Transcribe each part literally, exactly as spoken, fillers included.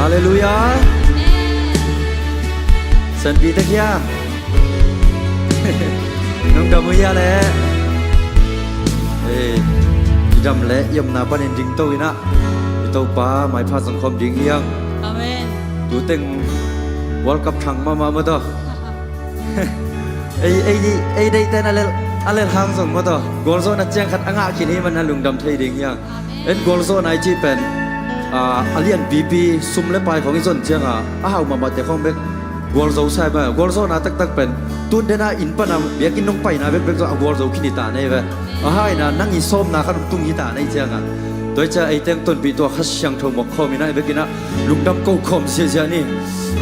Halleluiah. Sanpi te kia. Nong dam uh hia le? Ei, i dam le i omna panin dingto inah i Topa maipha zong khawm ding hiang. Amen. Tuteng World Cup thang mahmah maw taw. Ei, ei, ei deihte in a lel, a lel hang zong maw taw, gualzawhna ciang khat a ngah khin hi man a lungdam thei ding hiang. En gualzawhna i cih pen a lianpipi sum le pai khawng i zon cianga a hau mahmahte khawng bek gualzo sa hi mah. Gualzawhna taktak pen tun dena inn pana biakinn nong paina bekbek zong a gualzo khin hi ta nei ve. A haina nang i sawmna khat tung hi ta nei cianga tua i cia ei teng tonpih tua Kha Siangtho mawk khawm inah i bekinah lungdam ko khawm ziahziah ni.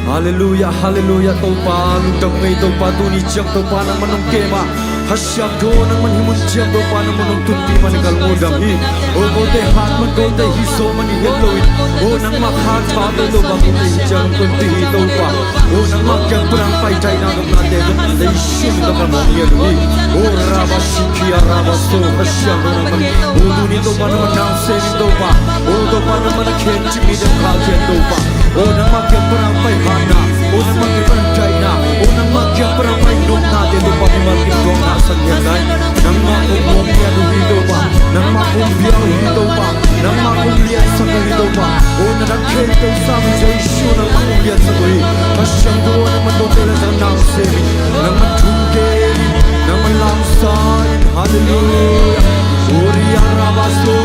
Halleluiah, halleluiah, Topa lungdam ngei, Topa tuni ciang Topa nangman hong kem a, Kha Siangtho nangman hih mun ciang Topa nangman hong tunpih man i kal ngawldam hi. O kote hat man, kote hih sawm man i het loin, o nangmah kha tha tawh Topa kote hih ciang hong tunpih hi Topa. O nangmah kiang panang paitaina nopnate zong Jesu min tawh ka mawk ngiat uh hi. O Rabba Shikia Rabba So Kha Siangtho nangman, o tuni Topa nangman nang sem in Topa. O Topa nangman a khen cih mi deuh kha a khen Topa. O nangmah kiang panang pai hatna, o nangmah kiang panang taina, o nangmah kiang panang pai nopnate Topa mimal kim tuak ngahsak ngiat lai. Nangmah kong mawk ngiat uh hi Topa. Nangmah kong bia uh hi Topa. Nangmah kong liansak uh hi Topa. O na dang khempeuh sang Jesu nangmah kong liansak uh hi. Kha Siangtho nangman dawte le zang nang sem in, nangman thum gen in, nangman lamsa in. Halleluiah. Uria Rabaso,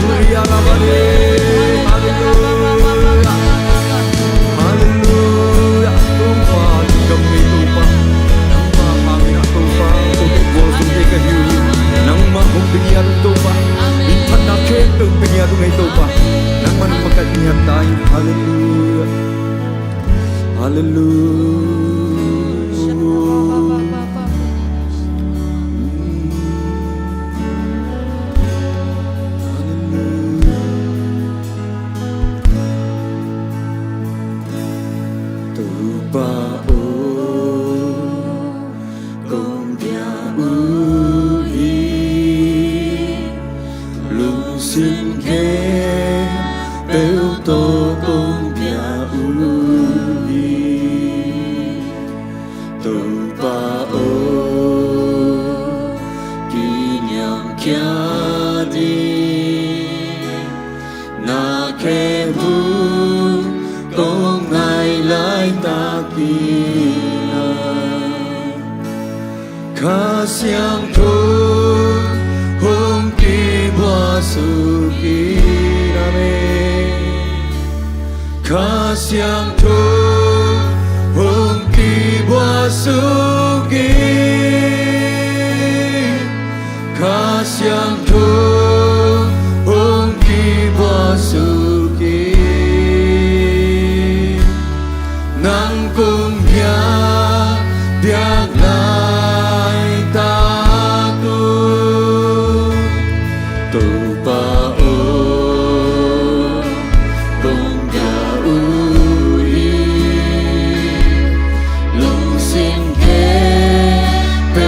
Uria Rabane. Halleluiah. Halleluiah. Topa lungdam ngei Topa, nangmah hangin ah Topa, ko tuk gualzo te ka hi uh hi. Nangmah hong pia ngiat uh Topa. Min phatna khempeuh pia ngiat uh ngei Topa. Nangmah nang makaih ngiat ta in. Halleluiah. Halleluiah. Halleluiah. Topa aw, kong bia uh hi, lungsim khempeuh tawh kong bia uh hi. Topa aw, kiniamkhia ding na khe bu kong ngai laitak in a, Kha Siangtho hong kibuak suk in. Amen. Kha Siangtho hong kibuak suk in. Kha Siangtho hong kibuak suk in. Nang kong bia, biak laitak uh. Topa aw, kong bia uh hi, lungsim khempeuh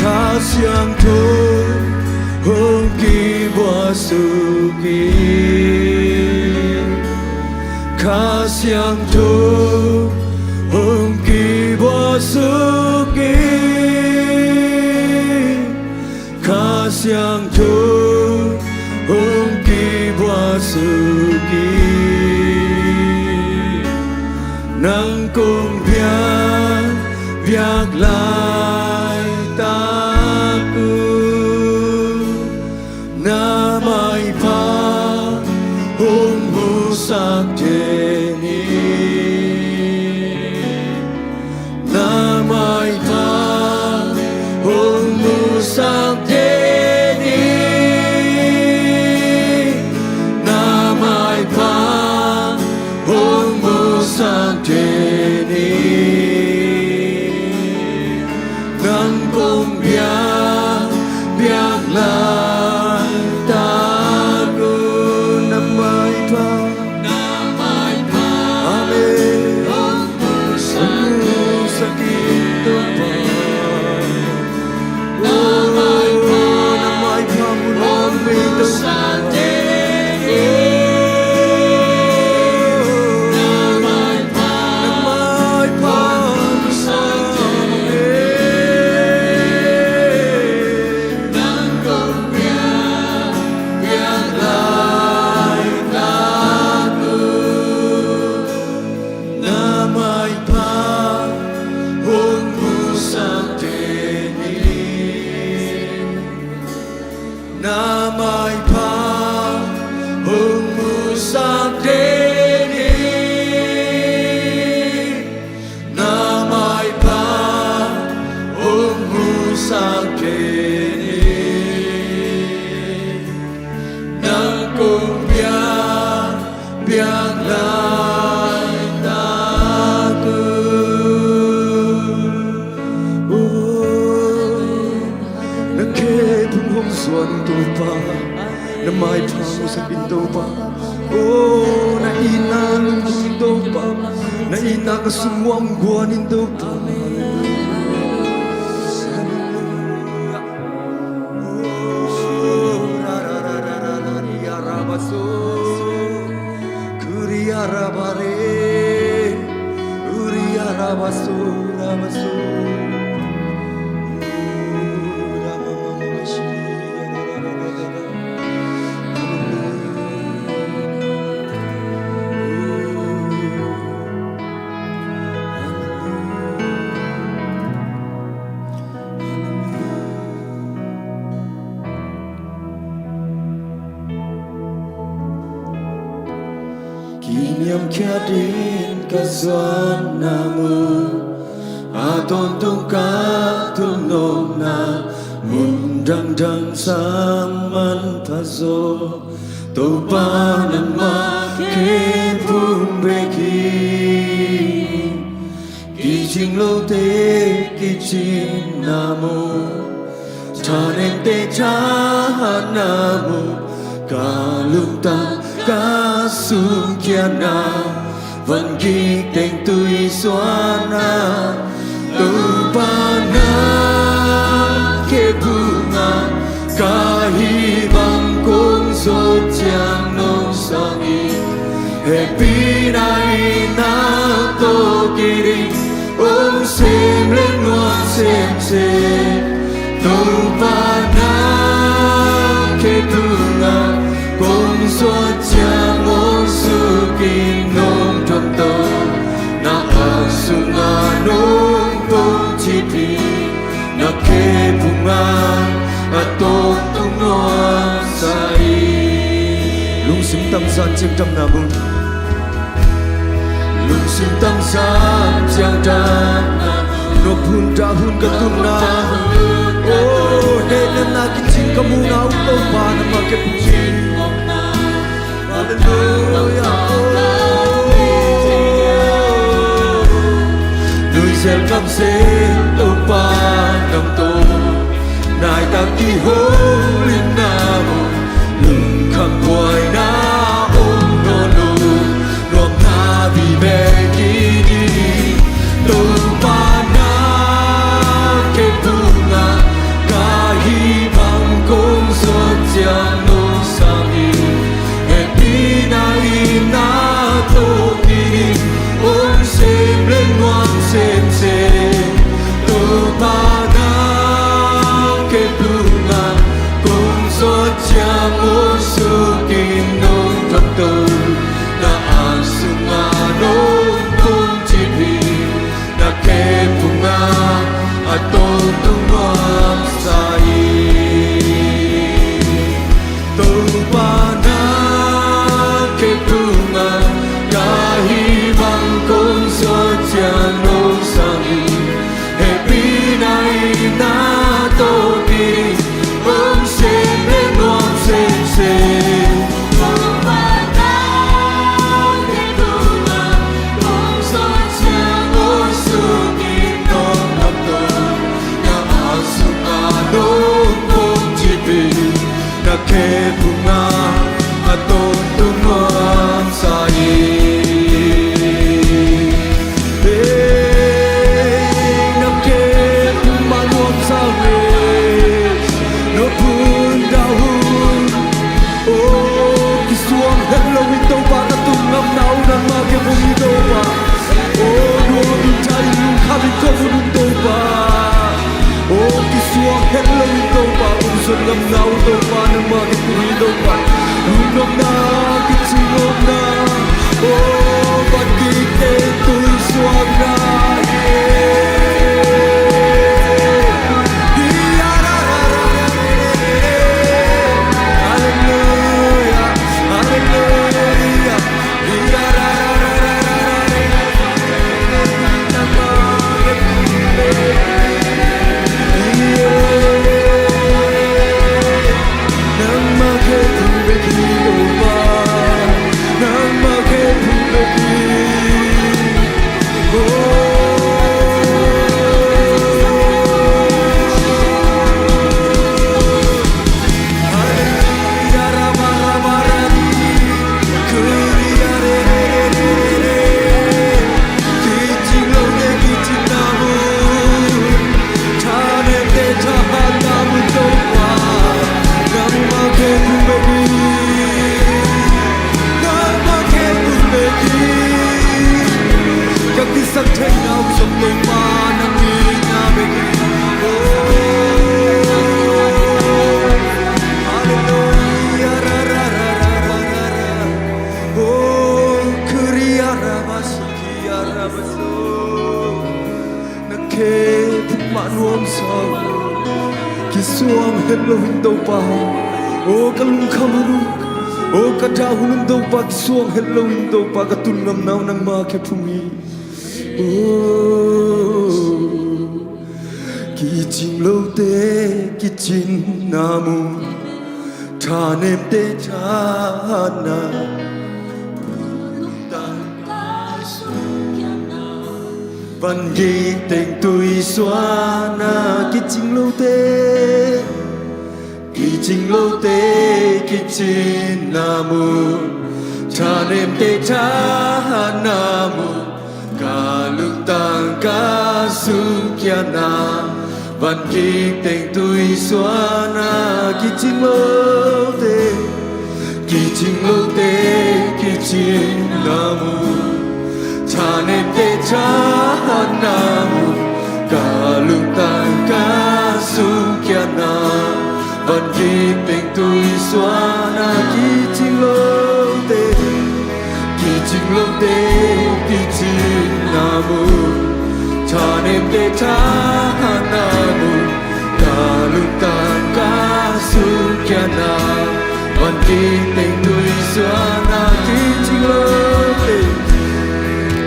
Kha Siangtho hong kibua suk in. Kha Siangtho hong kibua suk in. Kha Siangtho hong kibua suk in. Nang kong piak biak laitak un, na maipha hong musak den in. Na maipha hong musak den in. Na maipha hong musak den in. Nang kong piak biak laitak un, na maipha, na maipha, amen, hong musak in, Topa. Oh, na maipha, na maipha hong musak den in. Na maipha, na maipha hong musak den in. Nang kong piak biak laitak un, na maipha hong musak den in. Na maipha hong musak den in. Na maipha hong musak den in. Nang kong piak biak laitak un. Oh, na khephung hong zuan Topa, na maipha hong musak in, Topa. Oh, na itna lunggulh in, Topa. Na itna ka sung uah guan in, Topa. Kiniamkhiat in ka zuan na mu, a tawntung ka thunopna mun dangdang sang manpha zaw. Topa nangmah khempeuh bek hi. Kicing lote kicing na mu, thanemte thahat na mu, ka lungtang ka sungkiatna van kik teng tui suahna. Topa na khe phungah ka hih bang kong suak ciang nong suak in, hehpihna in na tawh kiding hong sem leh nuam semsem. Topa na khe phungah kong suak ciang hong suk in, nong thuamtawh na a sungah nong pongcip in, na khe phungah a tawntung nuamsa hi. Lungsim tamzan ciangdamna mun, lungsim tamzan ciangdamna mun, nop hun dah hun ka tunna, oh, hehlemna kicing ka muhna uh, Topa nangmah khempeuh hi. Halleluiah. Nuisial kamsiat Topa nang tawh naitak kihoulimna uh, lungkham buaina om nawn lo, nuamna vive kiding. Topa na khe phungah ka hih bang kong suak ciang nong suak in, hehpihna in na tawh kiding hong sem leh nuam semsem. Topa na khe phungah Kisang theihna om zong Topa nang itna bek hi. Oh, halleluia, ra, ra, ra. Oh, kuria, ra, ba, so, kia, ra, ba, so. Na khe phuk mah nuam sa. Kisuang het lo in Topa. Oh, ka lungkham hun uh, oh, ka dah hun uh Topa, kisuang het lo in Topa, ka tun ngamna uh nangma khe phung hi. Oh, kicing lote kicin na mu, thanemte thahatna, van gik teng tui suahna. Kicing lote, kicing lote kicin na mu, thanemte thahatna mu, ka lungtang ka sungkiatna, van gik teng tui suahna. Kicing lote, kicing lote kicin na mu, thanemte thahatna mu, ka lungtang ka sungkiatna, van gik teng tui suahna. Kicing lote, kicing lote kicin na mu, thanemte thahatna mu, ka lungtang ka sungkiatna, van gik teng tui suahna. Kicing lote,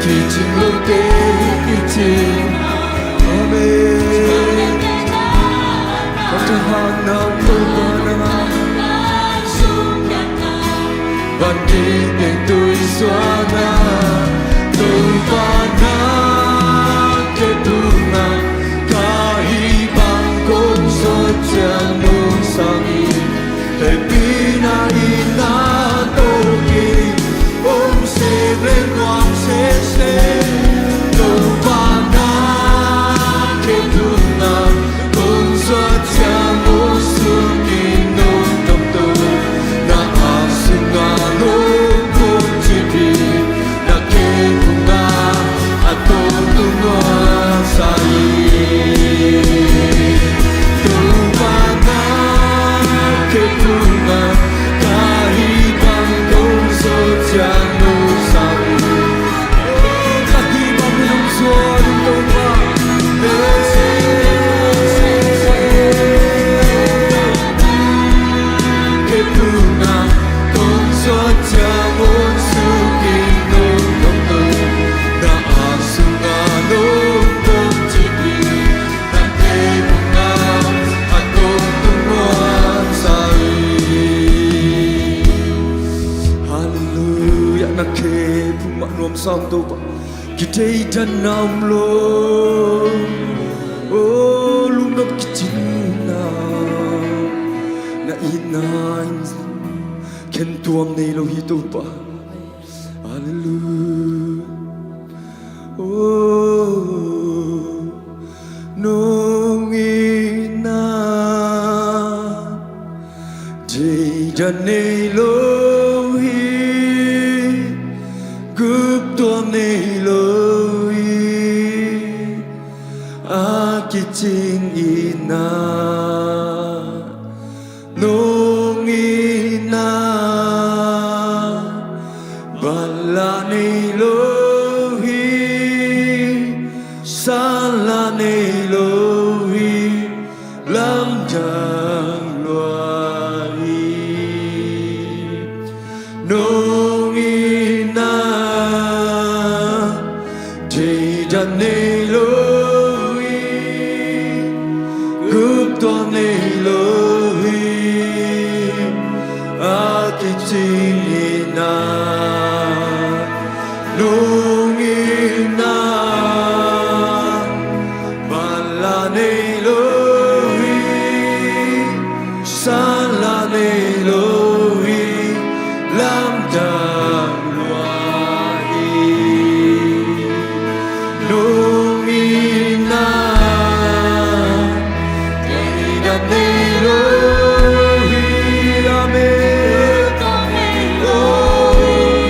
kicing lote kicin. Amen. Ka thahatna Topa nang a, van gik teng tui suahna. Topa na khe tungah ka hih bang kong suak ciang nungsang hi. Hehpihna in na tawh kei hong sem leh nuam sese. Topa na khe tungah kong suak ciang nungsuk in nong tawmto, na ap sungah nong kong cip hi. Na khe tungah a tawmtung nuam sa hi. Topa na khe tungah ka hih bang kong suak ciang nungsang hi. Ka hih bang nungsang hi Topa. Khe tungah kong suak ciang nungsuk in nong tawmto, na ap sungah nong kong cip hi. Na khe tungah a tawmtung nuam sa hi. Halleluia, na khe phuk mah nuam sa Topa. Kitheidanna om lo, oh, lungnop kicinna, na itna in khentuam nei lo hi Topa. Halleluia. Oh, nong itna theidan nei lo hi, guptuam nei lo hi. A kicing itna nong itna, banla nei lo hi, sanla nei lo hi, lamdang lua hi. Nong itna theidan nei lo hi, guptuam nei lo hi. A kicing itna nong itna, banla nei lo hi, sanla nei lo hi, lamdang lua hi. Nong itna theidan nei lo hi. Amen. Oh,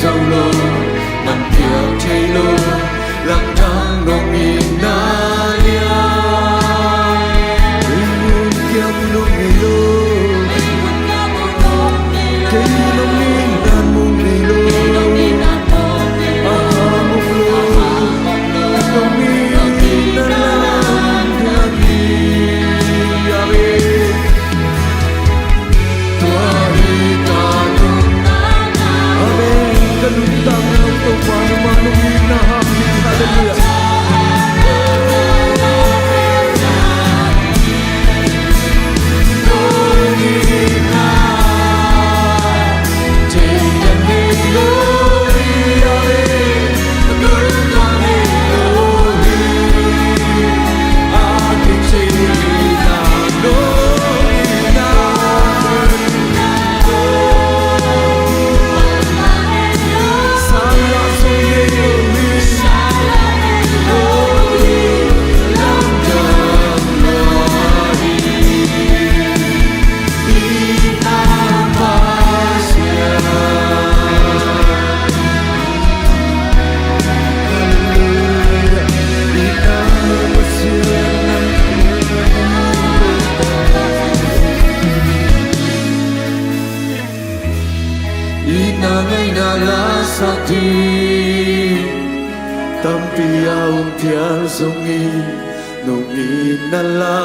zo lo, man piak thei lo, langdang nong itna lian. Ei mun kiang nong nei lo, kei nong itna mong nei lo. Aha mong lo, nong itna lam dang hi. Amen. Tua hi ta nong. Amen. Ka nuntakna Topa nangmah nong itna hang hi. Halleluiah. Itna ngaihna la sak ding tampi a om phial zongin, nong itna la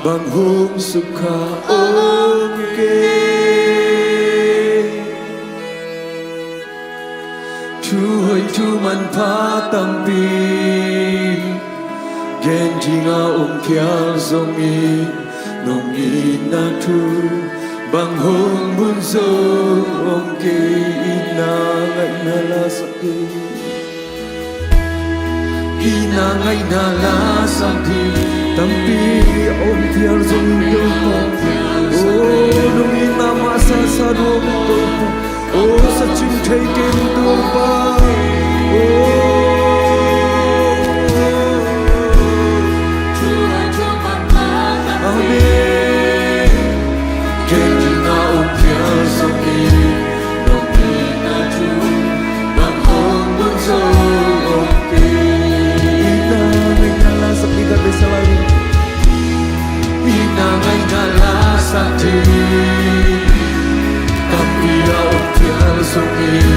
bang hong sukha om kei. Thu hoih thu manpha tampi gen ding a om phial zongin, nong itna thu bang hong bun zo om kei. Itna ngaihna la sak ding. Itna ngaihna la sak ding tampi a om phial zongin, Topa. O, nong itna mah sa sa dong, Topa. O, sa cing thei kei, Topa. O. Amen. Kei ding a om phial zongin, nong itna thu bang hong bun zo om kei. Itna ngaihna la sak ding, ka be sa lai. Itna ngaihna la sak ding tampi a om phial zongin,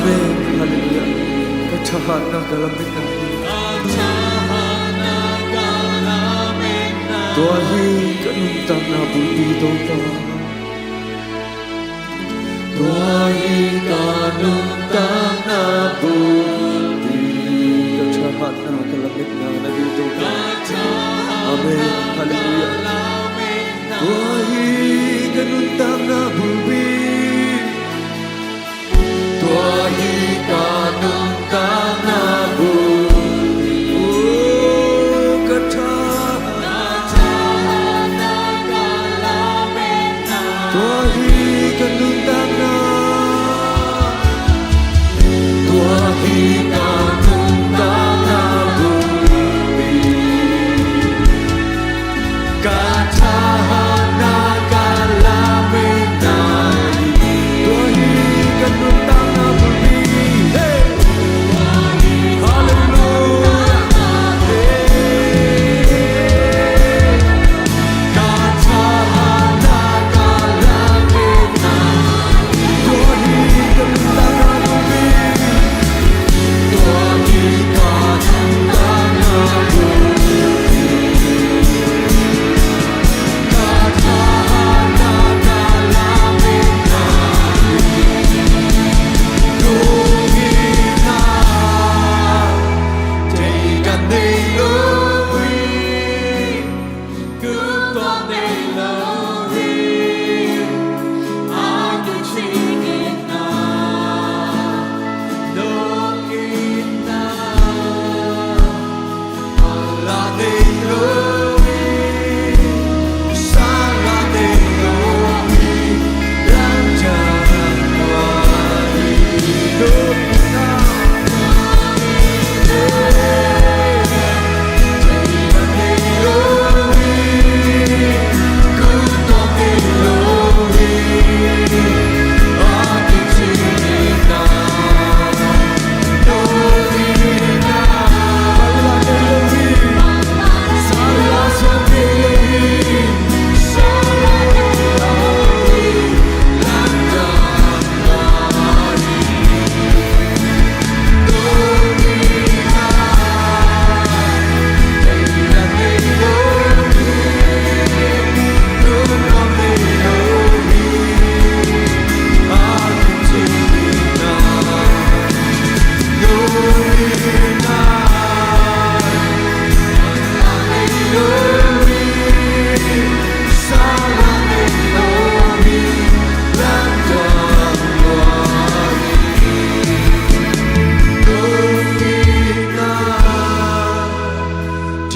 Halleluiah. Ka thahatna ka lametna hi. Tua hi ka nuntakna bulpi Topa. Tua hi ka nuntakna bulpi. Ka thahatna ka lametna na hi Topa. Amen. Halleluiah. Tua hi ka nuntakna bulpi. Tua hi ka nuntakna bulpi. Oh, ka thahatna. Tua hi ka nuntakna. Tua hi ka nuntakna bulpi. Ka thahatna ka lametna hi. Tua hi ka nuntakna bulpi. Hey! Halleluiah. Hey! Ka thahatna ka lametna. Tua hi ka nuntakna bulpi.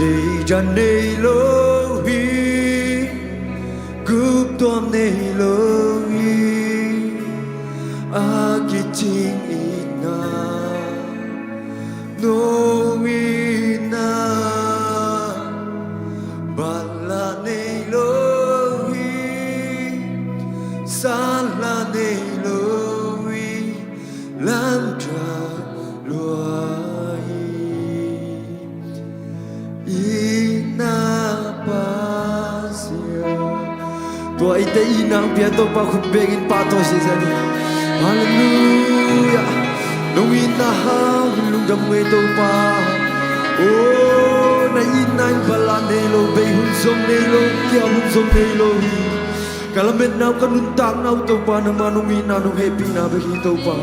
Thei dan nei lo hi, guptuam nei lo hi, a kicing itna, no itna, batla nei lo hi, satla nei lo hi, lamdang lua hi. Itna Pasian. Tua eite itna hong pia Topa khut bengin pahtawi sese ni. Halleluiah. Nong itna hangin lungdam ung ei Topa. Oh, na itna in batla nei lo, bei hun zong nei lo, kia hun zong nei lo hi. Ka lametna uh, ka nuntakna uh Topa, nangma nong itna nong hehpihna bek hi Topa.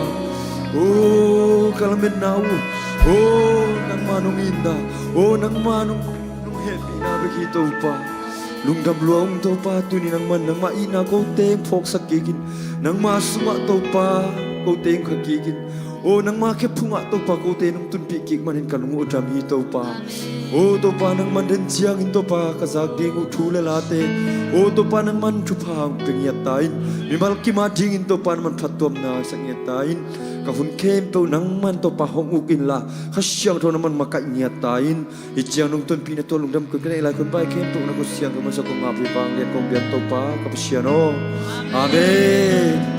Oh, ka lametna uh. Oh, nangma nong itna. Oh, nangma nong, nong hehpihna bek hi Topa. Lungdam lua ung Topa, tuni nangman nangma itna kote hong phawksak kikin, nangma sungah Topa kote hong kha kikin, oh, nangma khe phungah Topa kote nong tunpih kik manin ka lung uh a dam hi Topa. Oh Topa, nangman den ciangin Topa ka zak ding uh thu le late, oh Topa, nangman thupha hong pia ngiat ta in. Mimal kim a dingin Topa, nangman phattuamna sak ngiat ta in. Ka hun khempeuh nangman Topa hong uk inla, Kha Siangtho nangman makaih ngiat ta in. Hih ciang nong tonpihna tawh lungdam kong ka neih lai kong pai khempeuh na Kha Siangtho masa kong ngap hi. Vanglian kong biak Topa ka Pasian aw. Amen.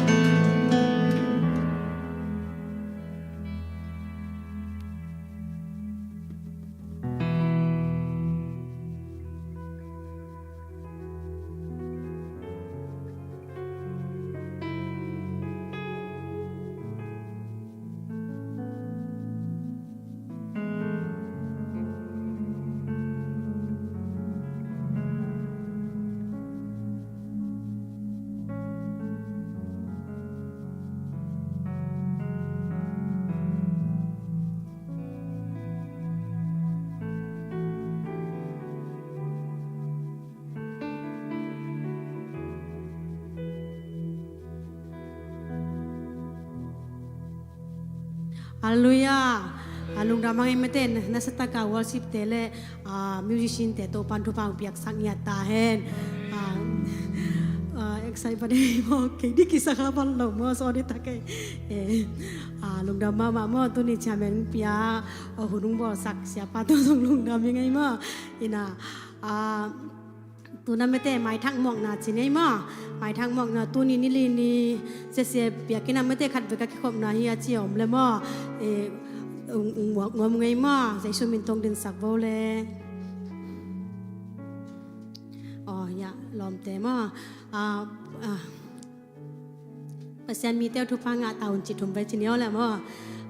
Halleluiah. A, lungdam hang ei mate, na, na sa taka worship te le, a, musician te Topan thupha hong piaksak ngiat ta hen. A, a, excite pa dei maw, kei di kisak a pan lo maw, sorry ta kei. E, a, lungdam mahmah maw, tuni chairman pia, a, hun hong bawlsak siapa tawh zong lungdam ing ei maw. Ina, a, tuna mate maithak mawkna ci nei maw. Maithak mawkna tuni ni li ni sese piakin a mate khat vek a kikhopna hi a ci a om le maw. E, ung, ung muak nuam ung ei maw. Jesu min tawh dinsak vo le. Aw, ya, lawmte maw. A, a. Pasian mite aw thupha ngah ta un ci thum vei ci ni aw le maw.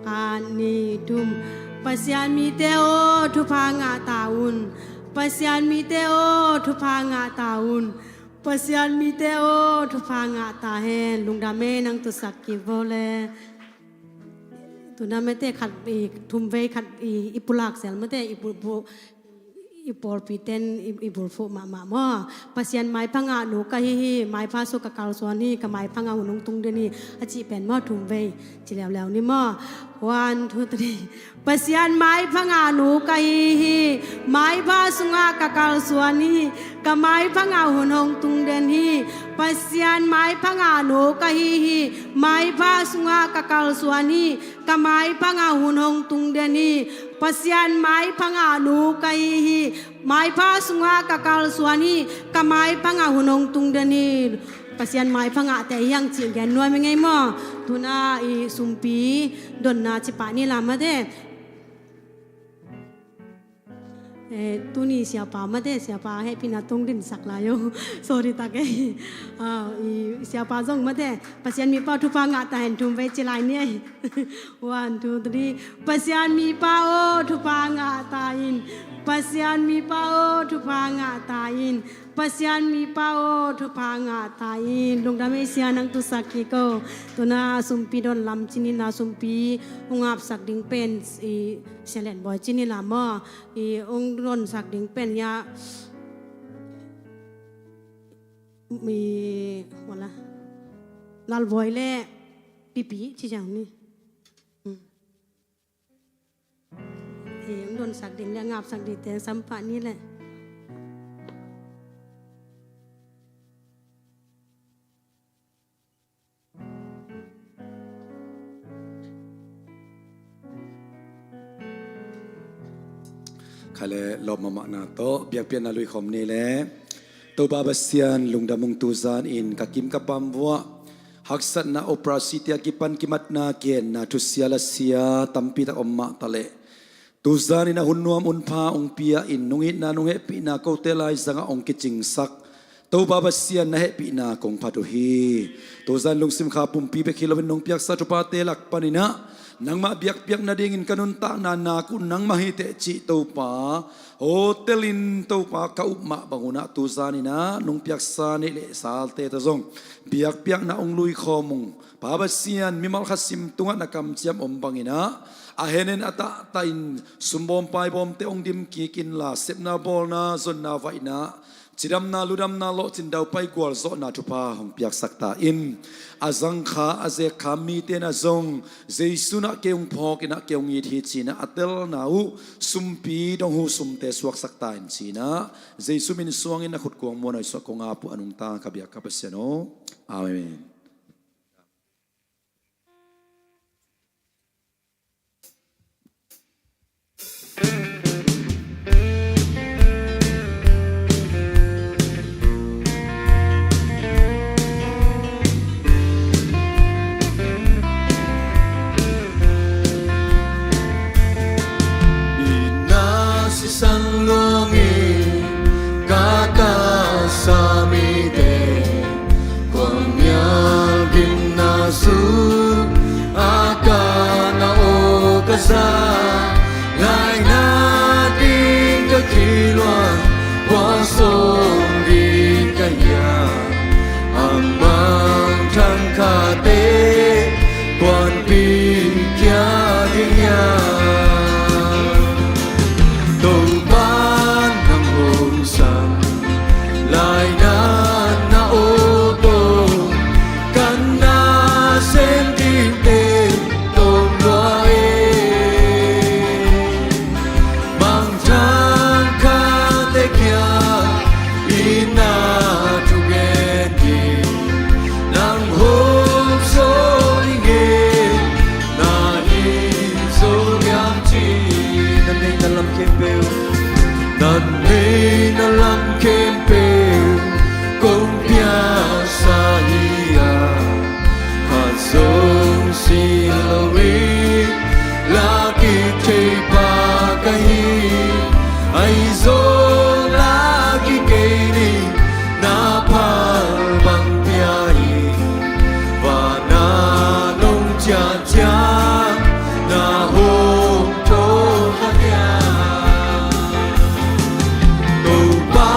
Khat, nih, thum. Pasian mite aw thupha ngah ta un. Pasian mite aw thupha ngah ta un. Pasian mite aw thupha ngah ta hen. Lungdam e, nang tusak kik vo le. Tuna mate khat i thum vei khat i, i pulak sel mate i pu, pu, i pawlpi ten i, i bulphuh mahmah maw. Pasian maipha ngah nu ka hi hi, maipha sungah ka kalsuan hi, ka maipha ngah hun hong tung den hi, a cih pen maw thum vei ci leuleu ni maw. One, two, three. Pasian maipha ngah nu ka hi hi, maipha sungah ka kalsuan hi, ka maipha ngah hun hong tung den hi. Pasian maipha ngah nu ka hi hi, maipha sungah ka kalsuan hi, ka maipha ngah hun hong tung den hi. Pasian maipha ngah nu ka hi hi, maipha sungah ka kalsuan hi, ka maipha ngah hun hong tung den hi. Pasian maipha ngah te hi hang cih gen nuam ing ei maw. Tuna i sumpi donna ci pah ni la mate. E, tuni siapa mate, siapa hehpihna tawh dinsak lai o. Sorry ta kei. A, i siapa zong mate, Pasian mipa aw thupha ngah ta hen thum vei ci lai ni ei. One, two, three. Pasian mipa aw thupha ngah ta in. Pasian mipa aw thupha ngah ta in. Pasian mipa aw thupha ngah ta in. Lungdam ei sia, nang tusak kik o. Tuna sumpi don lam ci ni la, sumpi hong apsak ding pen i Selen Boy ci ni la maw. I hong donsak ding pen ya, i, wala, Lalvoi le Pipi ci ciang ni. Mm. I hong donsak ding le ngapsak ding te sampah ni le. Kha le lawm mahmahna tawh biakpiakna lui khawm ni le. Topa Pasian lungdam ung, tuzan in ka kim ka pam vuah haksatna operasi te a kipan kimatna genna thusia lasia tampi tak om mah ta leh. Tuzan in a hun nuam hun pha hong pia in nong itna nong hehpihna kote lai zangah hong kicingsak Topa Pasian na hehpihna kong phat uh hi. Tuzan lungsim kha pumpi bek hi loin nong piaksa thuphate lak paninah nangmah biakpiak nadingin ka nuntakna nak uh nangmah hi teh cih Topa. Aw telin Topa ka up mah bangunah tuzan inah nong piaksa neih le salte tawh zong biakpiakna hong lui khawm ung. Pa Pasian, mimal khat sim tungah na kamciam om banginah a henin a tahtah in sumbawm paibawmte hong dim kik inla, sepna bawlna, zonna vaihna, cidamna ludamna, lawhcin daupai gualzawhna thupha hong piaksak ta in. A zangkha a zekkham mite na zong Jesu nah kei hong phawk inah kei hong it hi cinah a telna uh sumpi dong hu sumte suaksak ta in cinah Jesu min suangin a khutkuang muan a i suah kong ap uh a nungta ka biak ka Pasian aw. Amen. Ina sisan luangin ka tasa mite kuang mial gimna su a ka na o ka za laina ding ka kiluan kuang song ding ka ya amang thang ka te kuan pin kia ding ya. Topa nang hong sang laina na o to kan na sem ding te tong lua e. Na neihna lam khempeuh kong piaksa hi a, khat zong si lo hi. La kithei pa ka hi, ahi zong la kikei ning, na phal bang pia hi. Vana nong ciah ciang na hong thawh kha hiam? Topa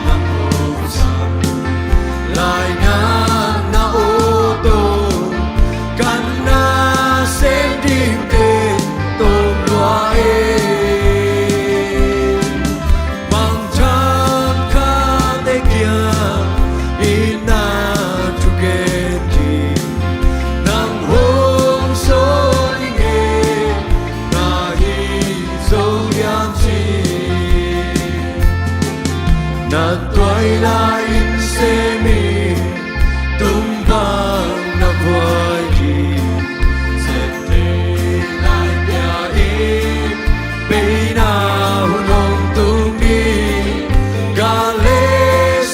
na hong sam lai na, na aw tawh ka nasem dingte tawm lua e. Mangthang khate kiang in na thugen ding nang hong sawl ing e, na hi zo hiam ci. Na tuailai in sem in, tung bang na khuai ding sep thei lai pia in, peina hun hong tung ding, gal le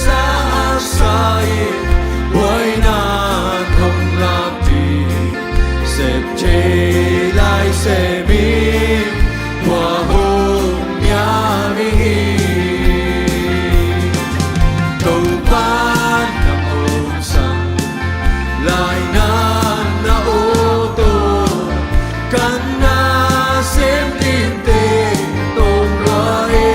sa a sa in, buaina hong lak ding sep thei lai sem in, hua hong niam ing hi. Topa na hong sam lai na, na aw tawh ka nasem dingte tawm lua e.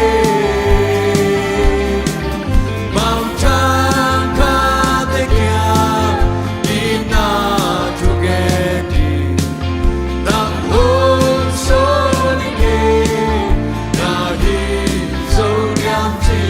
Mangthang khate kiang in na thugen ding nang hong sawl ing e, na hi zo hiam ci.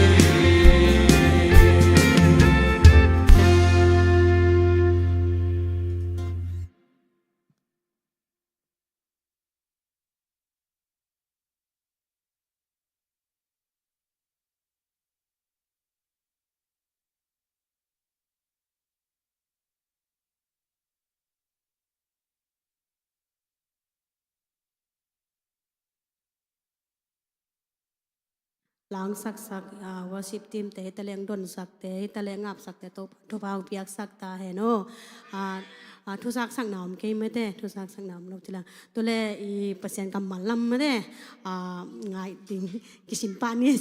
Langsaksak, ah, worship team te, hita leng donsakte, hita leng ngapsakte, Topa thupha hong piaksak ta hen aw. Ah, ah, thusaksakna om kei mate, thusaksakna om lo ci la. Tule i Pasian kammal lam mate, ah, ngai ding kisin pah ni.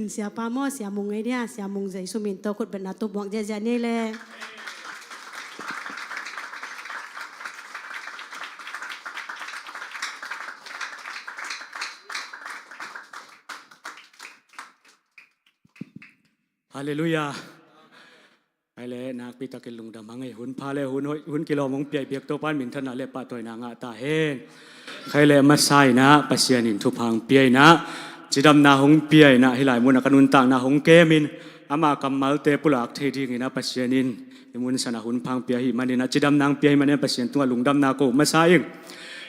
Siapa maw, Sia Mung ei dia, Sia Mung Jesu min tawh khutbetna tup muak ziahziah ni le. Halleluiah. Ai le, nakpi takin lungdam hang ei, hun pha le hun hoih, hun kilawm hong pia i biak Topa in minthanna le pahtawina ngah ta hen. Khai le, a masa in ah Pasian in thupha hong pia in ah, cidamna hong pia in ah, hih lai munah ka nuntakna hong kem in, ama kammalte pulak thei ding in ah Pasian in i mun sanah hun pha hong pia ahih manin ah, cidamna hong pia ahih manin ah Pasian tungah lungdamna ko masa ing.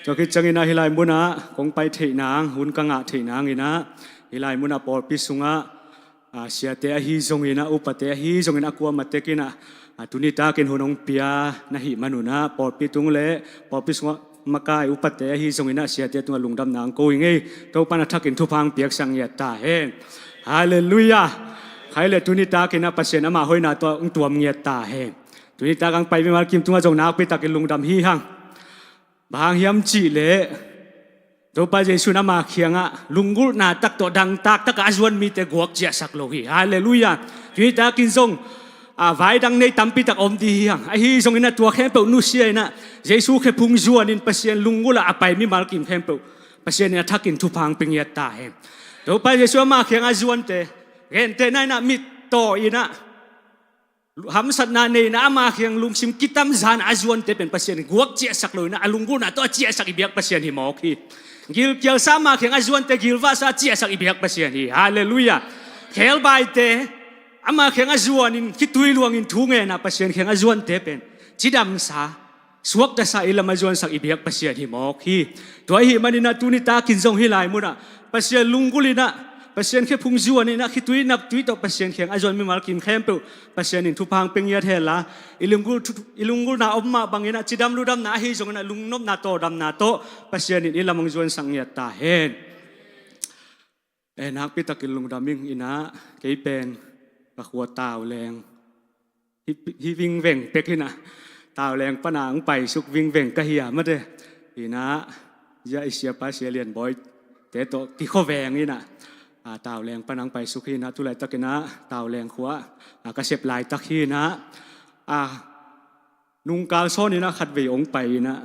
Tua khit ciangin ah hih lai munah kong pai theih nang, hun ka ngah theih nangin ah, hih lai munah pawlpi sungah, a, siate ahi zongin ah, upate ahi zongin ah, a kuamah tekin ah, a, tuni takin hun hong pia na hih manun ah, pawlpi tung le pawlpi sungah makai upate ahi zongin ah, siate tungah lungdamna hong ko ing ei. Topa in a thakin thupha hong piaksak ngiat ta hen. Halleluiah. Khai le, tuni takin ah Pasian ama hoihna tawh hong tuam ngiat ta hen. Tuni tak hong pai mimal kim tungah zong nakpi takin lungdam hi hang. Bang hang hiam cih leh, Topa Jesu in ama kiangah lunggulhna tak tawh, dangtak takah a zuan mite guak ciahsak lo hi. Halleluiah. Tuni takin zong, a, vai dang nei tampi tak om ding hi hang. Ahi zongin ah tua khempeuh nusia in ah, Jesu khephung zuanin Pasian lunggulh ah a pai mimal kim khempeuh Pasian in a thakin thupha hong pia ngiat ta hen. Topa Jesu ama kiangah a zuante, gentehna in ah mittaw in ah, hamsatna nei in ah ama kiang lungsim kitamzan a zuante pen Pasian in guak ciahsak lo in ah, a lunggulhna tawh a ciahsak i biak Pasian hi mawk hi. Gilkialsa ama kiang a zuante gilvahsa a ciahsak i biak Pasian hi. Halleluiah. Khebaite ama kiang a zuanin khitui luangin thu ngen a Pasian kiang a zuante pen cidamsa, suaktasa i lam a zuansak i biak Pasian hi mawk hi. Tua ahih manin ah tuni takin zong hih lai munah Pasian lunggulh in ah, Pasian khephung zuanin ah, khitui naptui tawh Pasian kiang a zuan mimal kim khempeuh Pasian in thupha hong pia ngiat hen la, i lunggulh thu, i lunggulhna om mah bangin ah cidam ludamna ahi zongin ah lungnopna tawldamna tawh Pasian in i lam hong zuansak ngiat ta hen. Eh, nakpi takin lungdam ing. Inah, kei pen ka khua Tauleng hi, hi vingveng pek inah, Tauleng pana ang paisuk vingveng ka hi a mate. Inah, zia i siapa Sia Lian Bawi te tawh kikho veng inah, a, Tauleng pana ang paisuk hi inah, tulaitak inah Tauleng khua, a, ka sep laitak hi inah, a, nungkal sawn inah khatvei ong pai inah,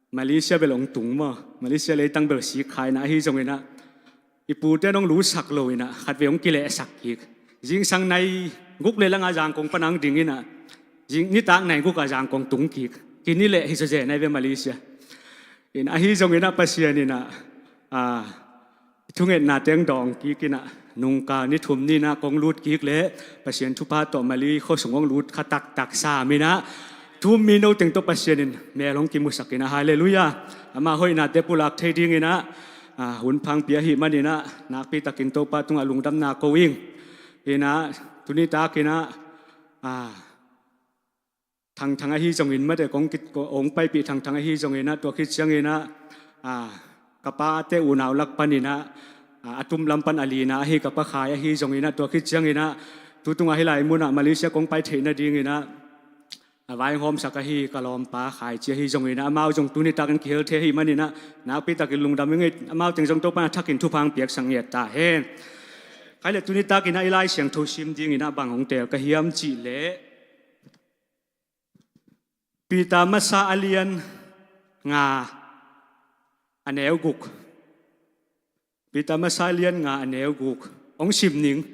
Malaysia bel ong tung maw, Malaysia leitang bel sik kha inah, ahi zong inah i pute nong lusak lo inah khatvei ong kilehsak kik. Zingsang nai guk le langa Zangkong pana ang ding inah, zing nitak nai guka Zangkong tung kik. Kini leh hi zazen ai ve Malaysia. Inah ahi zong inah Pasian inah, a, thungetna teng dawng kik inah, nungkal ni thum ni inah kong lut kik leh Pasian thupha tawh Mali khuasung ong lut kha taktak sam inah, thu um mi no teng tawh Pasian in mel hong kimusak inah, halleluiah. Ama hoihnate pulak thei ding inah, a, hun phang pia hi man inah, nakpi takin Topa tungah lungdamna ko ing. Inah, tuni tak inah, a, thangthang ahi zongin mate, kong kit, ko, ong paipih thangthang ahi zongin ah, tua khit ciangin ah, a, ka pate unau lak pan inah, a, a tum lam pan a lina ahi ka pa Khai ahi zongin ah, tua khit ciangin ah, tu tungah hih lai munah Malaysia kong pai theih nadingin ah, a vaihawmsak ahi ka lawmpa Khai Ci ahi zongin ah, amau zong tuni takin kihel thei ahi manin ah, nakpi takin lungdam ing ei. Amau teng zong Topa'n a thakin thupha ang piaksak ngiat ta hen. Khai le tuni takin ah i Lai Siangtho sim dingin ah bang hong teel ka hiam cih leh, Peter masa a lian nga a neu guk. Peter masa a lian nga a neu guk. Hong sim ning.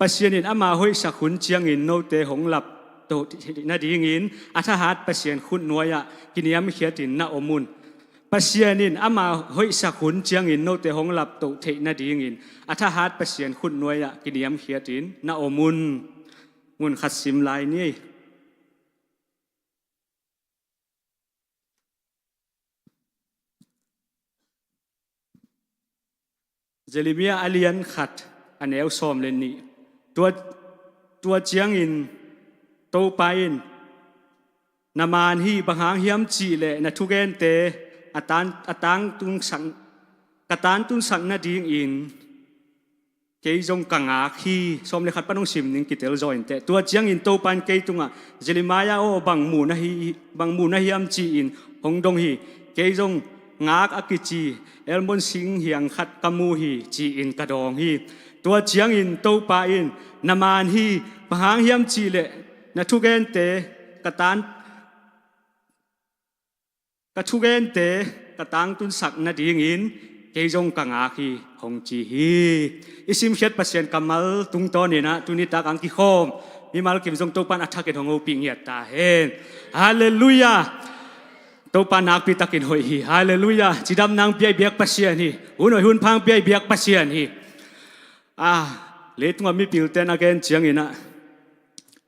Pasian in ama hoihsak hun ciangin note hong laptoh theih nadingin a thahat Pasian khut nuai-ah kiniamkhiatin na om un. Pasian in ama hoihsak hun ciangin note hong laptoh theih nadingin a thahat Pasian khut nuai-ah kiniamkhiatin na om un. Ngun khat sim lai ni. Jeremiah a lian khat a neu sawm le nih. Tua, tua ciangin Topa in, na maan hi, bang hang hiam cih leh na thugente a tan, a tangtunsak, ka tantunsak nadingin kei zong ka ngak hi. Sawm le khat pan hong sim ning, kitel zaw inteh. Tua ciangin Topa in kei tungah, Jeremiah aw, bang mu na hi, bang mu na hiam ci-in hong dong hi. Kei zong ngak a kici elmon sing hiang khat ka mu hi, ci-in ka dawng hi. Tua ciangin Topa in, na maan hi, bang hang hiam cih leh na thugente ka tan, ka thugente ka tangtunsak nadingin kei zong ka ngak hi, hong ci hi. I simkhiat Pasian kammal tungtawnin ah tuni tak ang kikhawm mimal kim zong Topa'n a thakin hong hopih ngiat ta hen. Halleluiah. Topa nakpi takin hoih hi. Halleluiah. Cidamna ang pia i biak Pasian hi. Hun hoih hun pha ang pia i biak Pasian hi. A, leitungah mipilte'n a gen ciangin ah,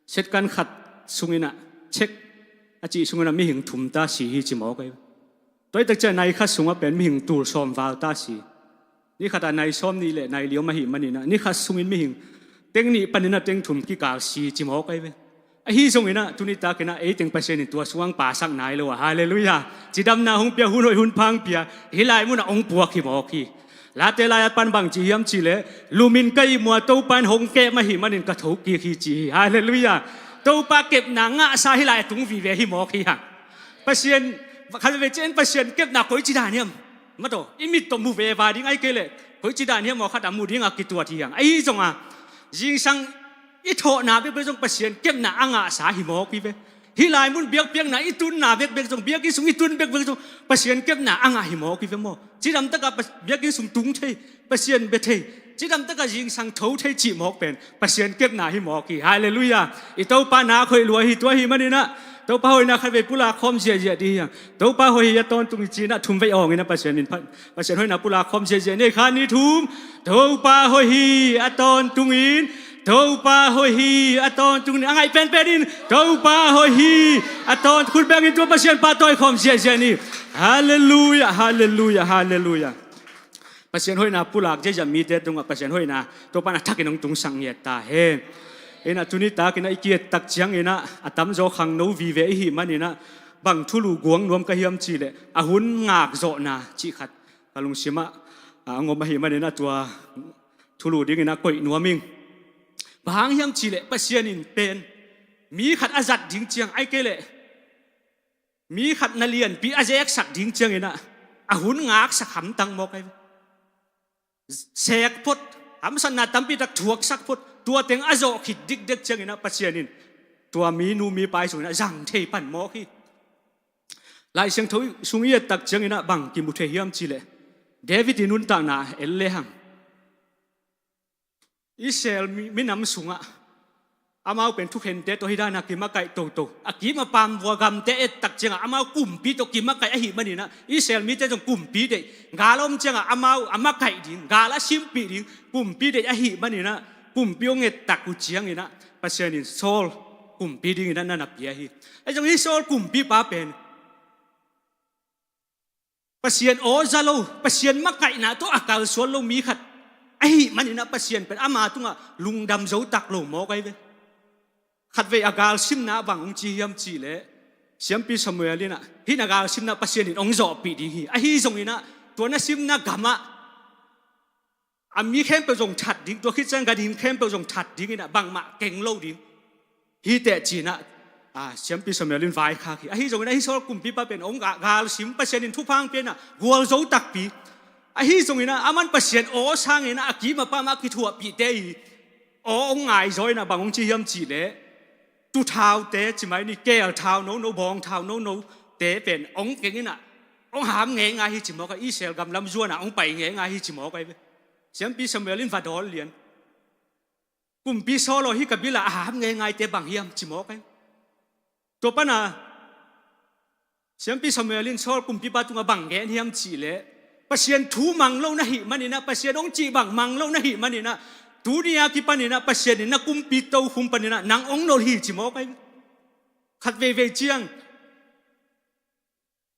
second khat sungin ah, check a cih sungin ah mihing thum ta si hi, ci mawk ahi. Tua hi tak ciang nai khat sungah pen mihing tul sawm val ta si. Ni khatah nai sawm nih le nai li om ahih manin ah, ni khat sungin mihing teng nih panin ah teng thum kikal si, ci mawk ahi ve. Ahi zongin ah tuni takin ah ei teng Pasian in tua sungah ang pasak nai lo a, halleluiah. Cidamna hong pia, hun hoih hun pha ang pia, hih lai munah hong puak hi mawk hi. Late lai-at pan bang ci hiam cih leh, lumin ka ihmu a, Topa in hong kem ahih manin ka thokik hi, ci hi. Halleluiah. Topa kepna ngahsa hih lai a tung vive hi mawk hi hang. Pasian, khat veve ciang Pasian kepna koici dan hiam? Mataw, i mit tawh mu veva ding ahih kei leh koici dan hiam maw, khat a mu dingah kituat hi hang. Ahi zongah zingsang i thawhna bekbek zong Pasian kepna a ngahsa hi mawk hi ve. Hih lai mun biakpiakna i tunna bekbek zong, biakinn sung i tun bekbek zong Pasian kepna a ngah hi mawk hi ve maw. Cidamtakah Pas-, biakinn sung tung thei, Pasian bia thei, cidamtakah zingsang tho thei cih mawk pen Pasian kepna hi mawk hi. Halleluiah. I Topa nak hoih lua hi. Tua ahih manin ah Topa hoihna khatvei pulak khawm ziahziah dih hi hang. Topa hoih hi, a tawntung hi, ci-in ah thumvei awngin ah Pasian min phat, Pasian hoihna pulak khawm ziahziah ni. Khat, nih, thum. Topa hoih hi, a tawntungin. Topa hoih hi, a tawntungin. A ngaih penpen in, Topa hoih hi, a tawntungin. Khut bengin tua Pasian pahtawi khawm ziahziah ni. Halleluiah, halleluiah, halleluiah. Pasian hoihna pulak ziahziah mite tungah Pasian hoihna Topa'n a thakin hong tungsak ngiat ta hen. Inah tuni takin ah i ki-et tak ciangin ah a tamzaw khangno vive i hih manin ah bang thulu guang nuam ka hiam cih leh, a hun ngakzawhna cih khat ka lungsimah a ngom ahih manin ah tua thulu dingin a koih nuam ing. Bang hang hiam cihleh Pasian in pen mi khat a zat ding ciang, ahih kei leh mi khat na lianpi a zeksak ding ciangin ah a hun ngaksak hamtang mawk ahi ve. Sek phot, hamsatna tampi tak thuaksak phot, tua teng a zawh khit dikdek ciangin ah Pasian in tua mi nu mi pa i sungin ah zang thei pan mawk hi. Lai Siangtho sung i et tak ciangin ah bang kimu thei hiam cihleh, David i nuntakna en lehang, Israel mi, minam sungah amau pen thukhente tawh hih dan a kimakaih toto, a kim a pam vua gamte et tak ciangah amau kumpi tawh kimakaih ahih manin ah Israel mite zong kumpi deih, gal a om ciangah amau a makaih ding, gal a simpih ding kumpi deih ahih manin ah kumpi hong et tak uh ciangin ah Pasian in Saul kumpi dingin ah na na pia hi. Ahi zongin hih Saul kumpipa pen Pasian aw za lo, Pasian makaihna tawh a kalsuan lo mi khat ahih manin ah Pasian pen ama tungah lungdam zo tak lo mawk ahi ve. Khatvei a galsimna ah bang hong ci hiam cihleh, Siampi Samuel in ah hih na galsimna Pasian in hong zawhpih ding hi. Ahi zongin ah tua na simna gamah a mi khempeuh zong that ding, tua khit ciang ganhing khempeuh zong that dingin ah bangmah keng lo ding hi teh ci-in ah, a, Siampi Samuel in vaikhak hi. Ahi zongin ah hih Saul kumpipa pen hong ga-, galsim, Pasian in thupha hong pia in ah gualzo takpi. Ahi zongin ah aman Pasian aw sangin ah a kim a pam a kithuahpihte i aw hong ngaizaw in ah bang hong ci hiam cihleh, tuthaute ci mai ni, keel thau nono, bawng thau nono te pen hong keng in ah hong ham ngeingai hi ci mawk a, Israel gam lam zuan ah hong pai ngeingai hi ci mawk ahi ve. Siampi Samuel in va dawl lian. Kumpi Saul aw, hih ka bil ah a ham ngeingaite bang hiam ci mawk ahi. Tua pan a Siampi Samuel in Saul kumpipa tungah bang gen hiam cihleh, Pasian thu mang lo na hih manin ah, Pasian hong cih bang mang lo na hih manin ah, tuni a kipanin ah Pasian in na kumpi tokhom panin ah nang hong nolh hi ci mawk ahi. Khat veivei ciang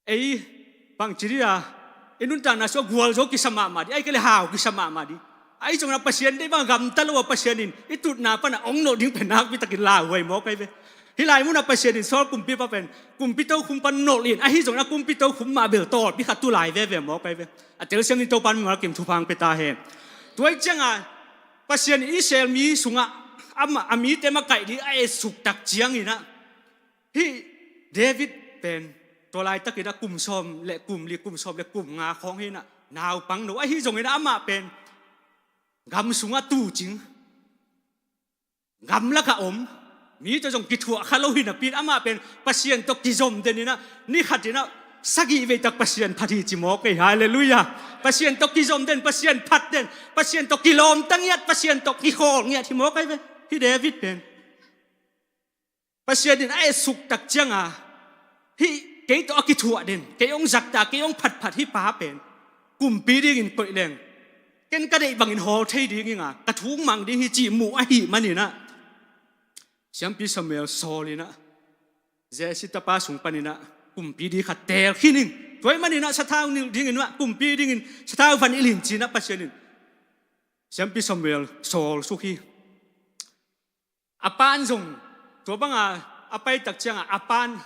ei bangci dih a, i nuntakna sungah gualzo kisa mahmah dih, ahih kei leh hau kisa mahmah dih. Ahi zongin ah Pasian deih bang a gamta lo a, Pasian in i tutna pan ah hong nolh ding pen nakpi takin lauhuai mawk ahi ve. Hih lai mun ah Pasian in Saul kumpipa pen kumpi tokhom pan nolh in, ahi zongin a kumpi tokhom mah bel tawlpi khat tu lai veve mawk ahi ve. A telsiam ni, Topa in mimal kim thupha hong pia ta hen. Tua ahih ciangah Pasian in Israel mi sungah amah a mite makaih ding a etsuk tak ciangin ah, hih David pen tua laitakin ah kum sawm le kum li, kum sawm le kum nga khawng hi in ah, naupang no. Ahi zongin ah amah pen gam sungah tuucing, gamlak ah om, mi tawh zong kithuah kha lo hi napi in amah pen Pasian tawh kizom den in ah, ni khat in ah sagih vei tak Pasian phat hi ci mawk ei. Halleluiah. Pasian tawh kizom den, Pasian phat den, Pasian tawh kilawmta ngiat, Pasian tawh kikhawl ngiat hi mawk ahi ve. Hih David pen Pasian in a etsuk tak ciangah, hih kei tawh a kithuah den, kei hong zakta, kei hong phatphat hih pa pen kumpi dingin koih leng ken ka deih bangin hawl thei ding ing a, ka thu mang ding hi cih muh ahih manin ah, Siampi Samuel, Saul in ah Jesse tapa sung panin ah kumpi ding khat teel khin ing. Tua ahih manin ah sathau nilh dingin ah, kumpi dingin sathau van ilh in ci-in ah Pasian in Siampi Samuel, Saul suk hi. A pa'n zong tua banga a pai tak ciangah, a pa'n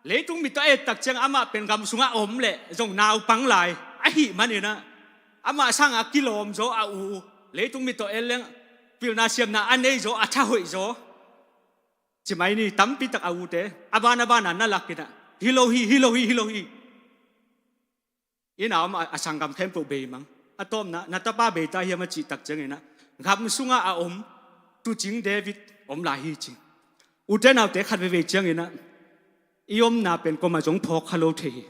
leitung mit tawh a et tak ciangah amah pen gam sungah a om leh zong naupang lai ahih manin ah, amah sangah a kilawm zaw a u, leitung mit tawh en leng pilna siamna a nei zaw, a tha hoih zaw, ci mai ni, tampi tak a ute a ban a ban a na lak in ah, hi lo hi, hi lo hi, hi lo hi. Inn a om a, a sanggam khempeuh bei mang. A tawpna, na tapa bei ta hiam a cih tak ciangin ah, gam sungah a om tuucing David om lai hi ci. Ute naute, khat veivei ciangin ah i omna pen kuamah zong phawk kha lo thei hi.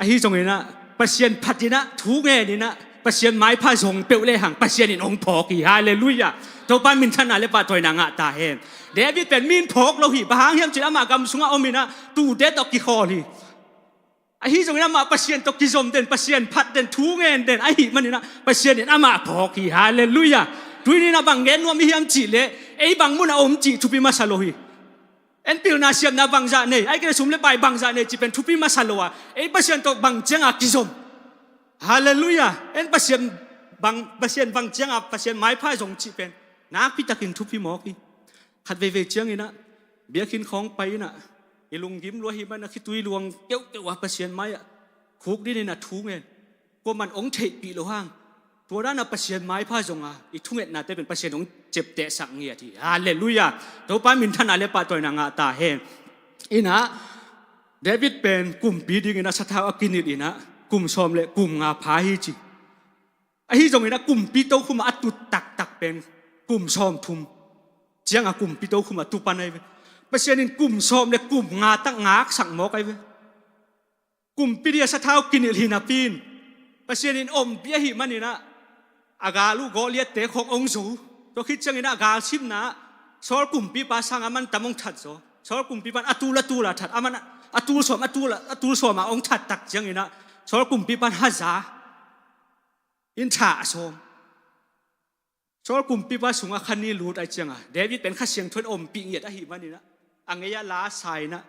Ahi zongin ah Pasian phat in ah, thu ngen in ah, Pasian maipha zong peuh lehang Pasian in hong phawk hi. Halleluiah. Topa minthanna le pahtawina ngah ta hen. David pen mi in phawk lo hi. Bang hang hiam cih leh amah gam sungah om in ah tuute tawh kikhawl hi. Ahi zongin amah Pasian tawh kizom den, Pasian phat den, thu ngen den ahih manin ah Pasian in amah phawk hi. Halleluiah. Tuni-in ah bang gen nuam i hiam cih leh, ei bang mun a om cih thupi masa lo hi. En pilna siamna bangzah nei, ahih kei leh sum le pai bangzah nei cih pen thupi masa lo a, ei Pasian tawh bang cianga kizom. Halleluiah. En Pasian bang, Pasian bang cianga Pasian maipha zong cih pen nakpi takin thupi mawk hi. Khat veivei ciangin ah biakinn khawng pai in ah, i lunggim lua hi man ah khitui luang keuhkeuh a Pasian mai-ah khukdin in ah thu ngen. Kuaman hong theihpih loh hang, Tua dana Pasian maipha zonga i thungetnate pen Pasian hong ciaptehsak ngiat hi. Halleluiah. Topa minthanna le pahtawina ngah ta hen. Inah David pen kumpi dinginah sathau a kinilh inah kum sawm le kum nga pha hi ci. Ahi zonginah kumpi tokhuma a tut taktak pen kum sawmthum cianga kumpi tokhuma tu pan ahi ve. Pasian in kum sawm le kum nga tak ngaksak mawk ahi ve. Kumpi dinga sathau kinilh hi napi in Pasian in ompih ahih maninah a gal uh Goliath-te khawng hong zo. Tua khit cianginah a galsimna Saul kumpipa sanga man tam hong that zaw. Saul kumpipa in a tul a tula that, a man a tul sawm a tul a tul sawma hong that tak cianginah Saul kumpipa in haza in thah sawm. Saul kumpipa sunga kha nih lut ahi cianga David pen Kha Siangtho in ompih ngiat ahih maninah a ngeia la sa inah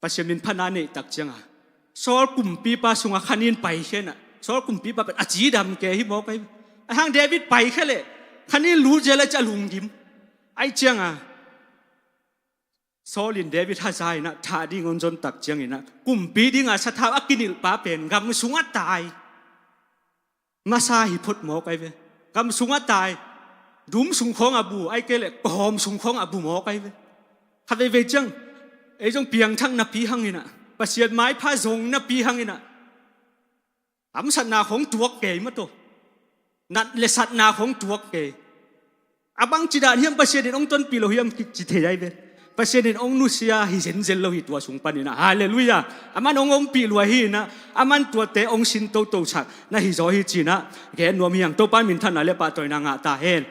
Pasian min phatna neih tak cianga Saul kumpipa sunga kha nih in paikhia inah Saul kumpipa pen a cidam kei hi mawk ahi. Ahang David paikhia leh kha nih in lut zel ahi ci a lungdim ahi cianga Saul in David haza inah thah ding hong zon tak cianginah kumpi dinga sathau a kinilhpa pen gam sungah tai masa hi phot mawk ahi ve. Gam sungah tai, dum sung khawngah bu, ahi kei leh kawm sung khawngah bu mawk ahi ve. Khat veivei ciang ei zong piangthak napi hanginah Pasian maipha zong napi hanginah hamsatna khawng tuak kei mataw. Nat le satna khawng tuak kei. A bangci dan hiam Pasian in hong tonpih lo hiam ci thei ahi ve. Pasian in hong nusia hi zenzen lo hi tua sung paninah. Halleluiah. Aman hong ompih lua hi inah aman tuate hong sin totosak na hi zaw hi cinah gen nuam hi hang. Topa minthanna le pahtawina ngah ta hen.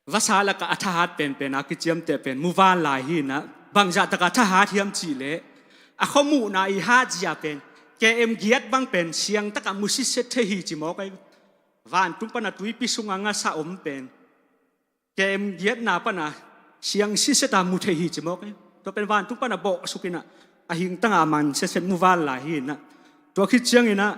Vasa lakah a thahat penpen a kiciamteh pen muvanlai hi inah bangzah takah a thahat hiam cihleh a khuamuhna i hatzia pen K M giat bang pen siangtakah mu sitset thei hi ci mawk ahi. Vantung pana tuipi sunga ngasa om pen K M giatna pana siang sitseta mu thei hi ci mawk ahi. Tua pen vantung pana bawhsuk inah a hingtanga man sitset muvanlai hi inah tua khit cianginah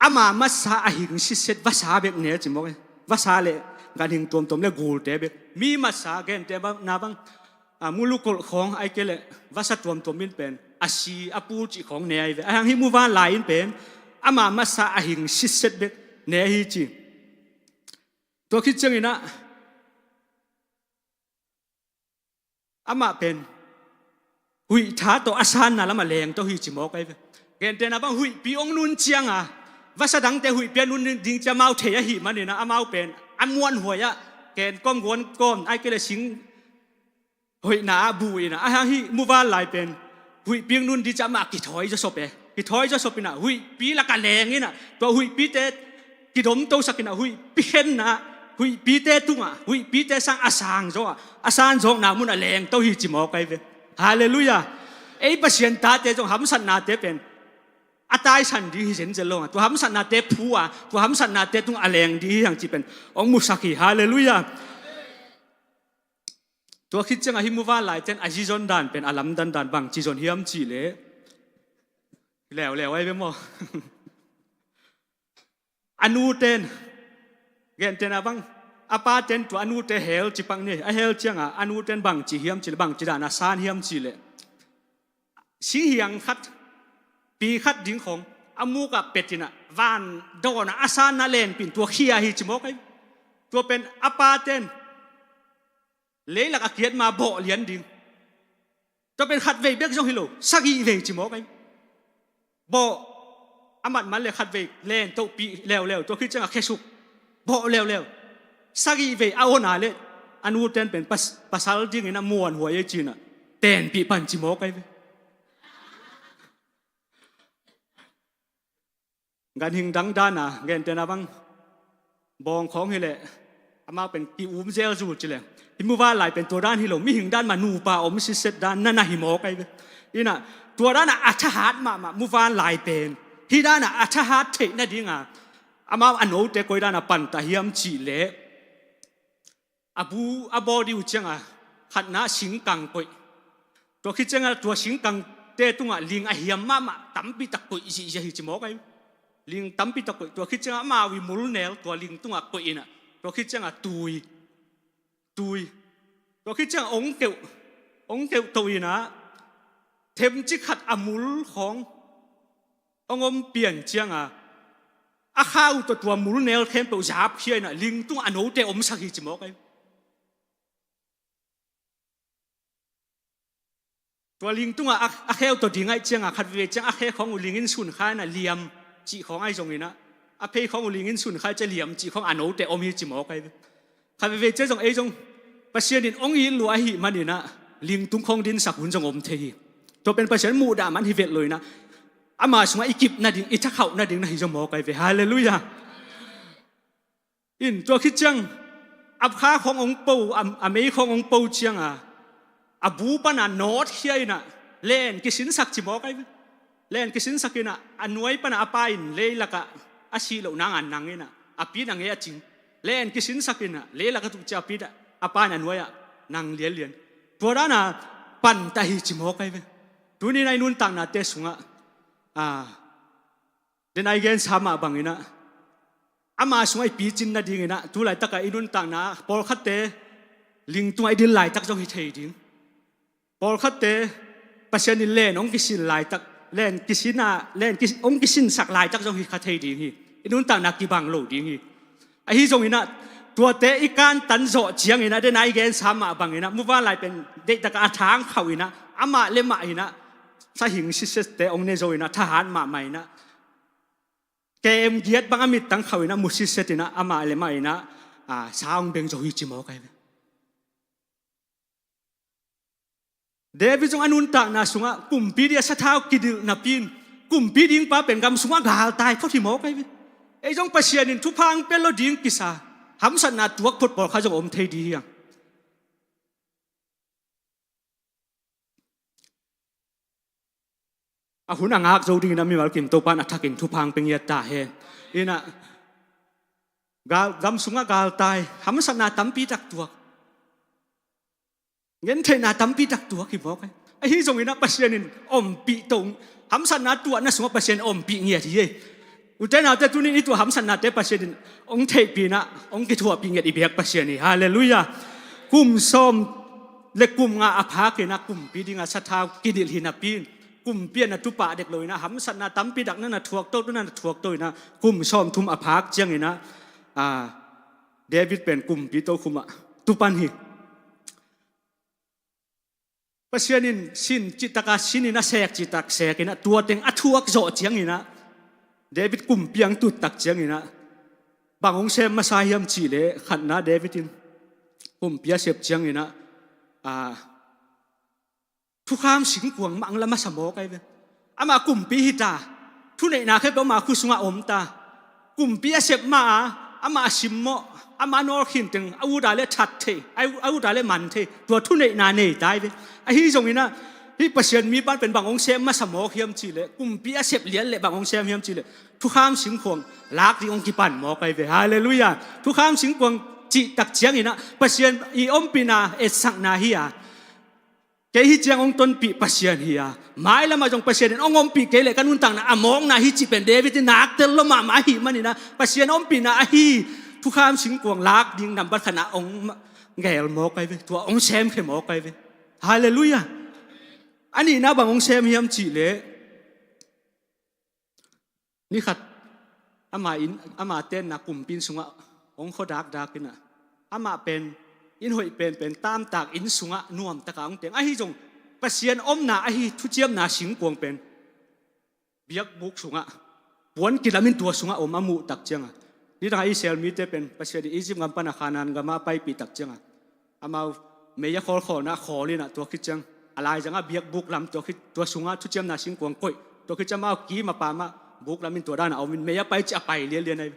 ama masa a hing sitset vasa bek ne ci mawk ahi. Vasa le ganhing tuamtuam le gulte bek mi masa gente na bang a mulukolh khawng ahi kei leh vasa tuamtuam in pen a si a pul cih khawng ne ahi ve. Ahang hih muvanlai in pen ama masa a hing sitset bek ne hi ci. Tua khit cianginah amah pen huih tha tawh a sanna lamah lengto hi ci mawk ahi ve. Gentehna bang huihpi hong nun cianga vasa dangte huihpi a nun ding ci amau thei ahih maninah amau pen a muanhuai-ah ken kawm guan kawm ahi kei leh sing hoihna ah bu inah ahang hih muvanlai pen huihpi hong nun ding ci amah kithawi zawsop e. Kithawi zawsop inah huihpi lakah leng inah tua huihpite kidomtosak inah huihpi khenna huihpite tungah huihpite sang a sang zawah a sang zawkna munah lengto hi ci mawk ahi ve. Halleluiah. Ei Pasian tate zong hamsatnate pen a taisan ding hi zenzen lo a tua hamsatnate phu a tua hamsatnate tungah a leng ding hi hang ci pen hong musak hi. Halleluiah. Tua khit ciangah hih muvanlaiten a zizon dan pen a lamdan dan bangci zon hiam cihleh leuleu ahi ve maw? A nuten gentehna bang a paten tua a nute hel ci pak ni a hel ciangah a nuten bangci hiam cihleh bangci dana san hiam cihleh singhiang khat pi khat ding khawng a mukah petinah van dawnah a sanna lenpin tua khia hi ci mawk ahi. Tua pen a paten leilak a kiat ma bawh lian ding. Tua pen khat vei bek zong hi lo sagih vei ci mawk ahi. Bawh a matman le khat vei len tohpih leuleu tua khit ciangah khesuk bawh leuleu sagih vei a ona le a nuten pen pasal dingin a muanhuai ei cinah tenpih pan ci mawk ahi ve. Ganhing dang dana gentehna bang bawng khawng hileh amau pen ki-um zelzu cileh hih muvanlai pen tua dan hi lo mihing dan mah nupa om sitset dan nana hi mawk ahi ve. Inah tua danah a thahat mahmah muvanlai pen hih danah a thahat theih nadinga amau a note koi danah pantah hiam cihleh a bu a baw dih uh cianga khatna singkang koih. Tua khit cianga tua singkangte tungah ling a hiam mahmah tampi tak koih zihziah hi ci mawk ahi. Ling tampi tak koih tua khit cianga amau i mulnel tua ling tungah koih inah tua khit cianga tui tui tua khit cianga ong keuh ong keuh to inah themci khat a mul khawng hong om pian cianga a khau tawh tua mulnel khempeuh zapkhia inah ling tungah a note omsak hi ci mawk ahi. Tua ling tungah a, a kheu tawh ding aih ciangah khat veve ciang a khe khawng uh ling in sunkha inah liam cih khawng ahi zonginah a phei khawng uh ling in sunkha ciah liam cih khawng a note om hi ci mawk ahi ve. Khat veve ciang zong ei zong Pasian in ong it lua ahi maninah ling tung khawng dinsak hun zong om thei hi. Tua pen Pasian muhdah man hi vet lo inah ama sungah i kip nading, i thakhauh nading na hi zong mawk ahi ve. Halleluiah. In tua khit ciang a kha khawng ong po, a, a mei khawng ong po cianga a bu pana nawtkhia inah len kisinsak ci mawk ahi ve. Len kisinsak inah a nuai pana a pa in leilakah a sih loh nanga nang inah a pi in a ngei a cing. Len kisinsak inah leilakah tuk cia a pi a pa in a nuai-ah nang lianlian. Tua dana pantah hi ci mawk ahi ve. Tuninah i nuntaknate sungah a, denai gensa mah banginah ama sungah i picin nadinginah tulaitakah i nuntakna pawlkhatte ling tungah i dil laitak zong hi thei ding. Pawlkhatte Pasian in len ong kisin laitak, len kisina, len kis, ong kisinsak laitak zong hi kha thei ding hi. I nuntakna kibang lo ding hi. Ahi zonginah tuate i kantan zawh cianginah denai gensa mah banginah muvanlai pen deihtakah a thangkhauh inah amah le mah inah sahing sisette ong ne zo inah thahat mahmah inah kem giat bang a mittang khauh inah musiset inah amah le mah inah a, sa ong beng zo hi ci mawk ahi ve. David zong a nuntakna sungah kumpi ding a sathau kidilh napi in kumpi dingpa pen gam sungah galtai phot hi mawk ahi ve. Ei zong Pasian in thupha ong pia lo ding kisa hamsatna tuak phot pawlkhat zong om thei ding hi hang. A hun a ngak zo dingin a mimal kim Topa in a thakin thupha ong pia ngiat ta hen. Inah gal, gam sungah galtai hamsatna tampi tak tuak, ngentheihna tampi tak tuak hi mawk ahi. Ahi zonginah Pasian in ompih to, hamsatna tuahna sungah Pasian in ompih ngiat hi ei. Ute naute tunin i tuah hamsatnate Pasian in ong theihpih inah ong kithuahpih ngiat i biak Pasian hi. Halleluiah. Kum sawm le kum nga a phak inah kumpi dingah sathau kidilh hi napi in kumpi a na tupah dek lo inah hamsatna tampi tak na na thuak to, na na thuak to inah kum sawm thum a phak cianginah a, David pen kumpi tokhumah tupan hi. Pasian in sin cihtaka sin inah sek cihtak sek inah tua teng a thuak zawh cianginah David kumpi ong tut tak cianginah bang ong sem masa hiam cihleh khatna David in kumpi a sep cianginah a, thukham singkuang mah ong la masa mawk ahi ve. Amah kumpi hita, thuneihna khempeuh ama khut sungah omta. Kumpi a sep ma-a amah a simmawh, amah a nawlkhin teng a uta le that thei, a uta le man thei, tua thuneihna neita ahi ve. Ahi zonginah hih Pasian mipa in pen bang ong sem masa mawk hiam cihleh kumpi a sep lian leh bang ong sem hiam cihleh thukham singkuang lak ding ong kipan mawk ahi ve. Halleluiah. Thukham singkuang cihtak cianginah Pasian i ompihna etsakna hi-a kei hi ciang ong tonpih Pasian hi-a mailamah zong Pasian in ong ompih kei leh ka nuntakna a mawkna hi cih pen David in naktel lo mahmah ahi maninah Pasian ompihna ahi thukham singkuang lak ding nambat khatna ong gel mawk ahi ve. Tua ong semkhia mawk ahi ve. Halleluiah. A nihna bang ong sem hiam cihleh nikhat ama inn, ama tenna kumpi inn sungah ong khuadakdak inah amah pen inn hoih penpen tamtak inn sungah nuamtaka ong teng ahi zong Pasian omna ahi thuciamna singkuang pen biakbuk sungah puan kilamin tua sungah om a muhtak cianga nidangah Israel mite pen Pasian in Egypt gam pana Kanaan gamah a paipihtak cianga amau mei a khawlkhawlna a khawl inah tua khit ciang a laizangah biakbuk lam tua khit tua sungah thuciamna singkuang koih tua khit ciang amau kim a pamah buk lamin tua dana a omin mei a pai cih a pai lianlian ahi.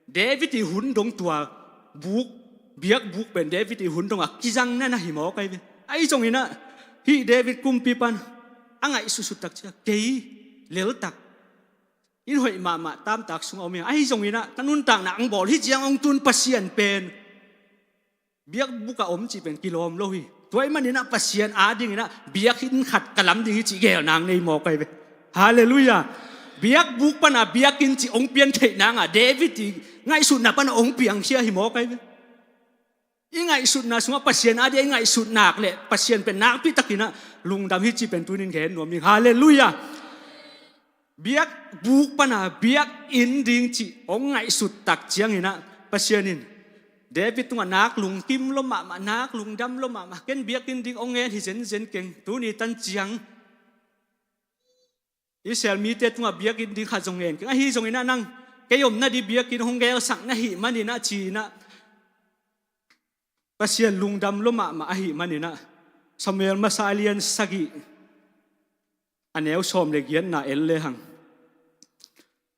David i hun dong tua buk, biakbuk pen David i hun dongah kizangna na hi mawk ahi ve. Ahi zonginah hih David kumpipan a ngaihsutsut tak ciah kei leltak inn hoih mahmah tamtak sungah om hi hang. Ahi zonginah ka nuntakna ang bawl hi ciang ong tun Pasian pen biakbukah om cih pen kilawm lo hi. Tua ahih maninah Pasian adinginah biakinn khat ka lam ding hi cih gelna ang nei mawk ahi ve. Halleluiah. Biakbuk pana biakinn cih ong pian theih nangah David i ngaihsutna pana ong piangkhia hi mawk ahi ve. I ngaihsutna sungah Pasian adia i ngaihsut nak leh Pasian pen nakpitakinah lungdam hi cih pen tunin gen nuam ing. Halleluiah. biakbuk pana biakinn ding cih hong ngaihsut tak cianginah Pasian in David tungah nak lungkim lua mahmah, nak lungdam lua mahmah, ken biakinn ding hong ngen hi zenzen keng, tuni tan ciang Israel mite tungah biakinn ding khat zong ngen keng. Ahi zonginah nang kei om nading biakinn hong gelsak na hih maninah ci-inah Pasian lungdam lua mahmah ahih maninah Samuel masa a lian sagih a neu sawm le giatna en lehang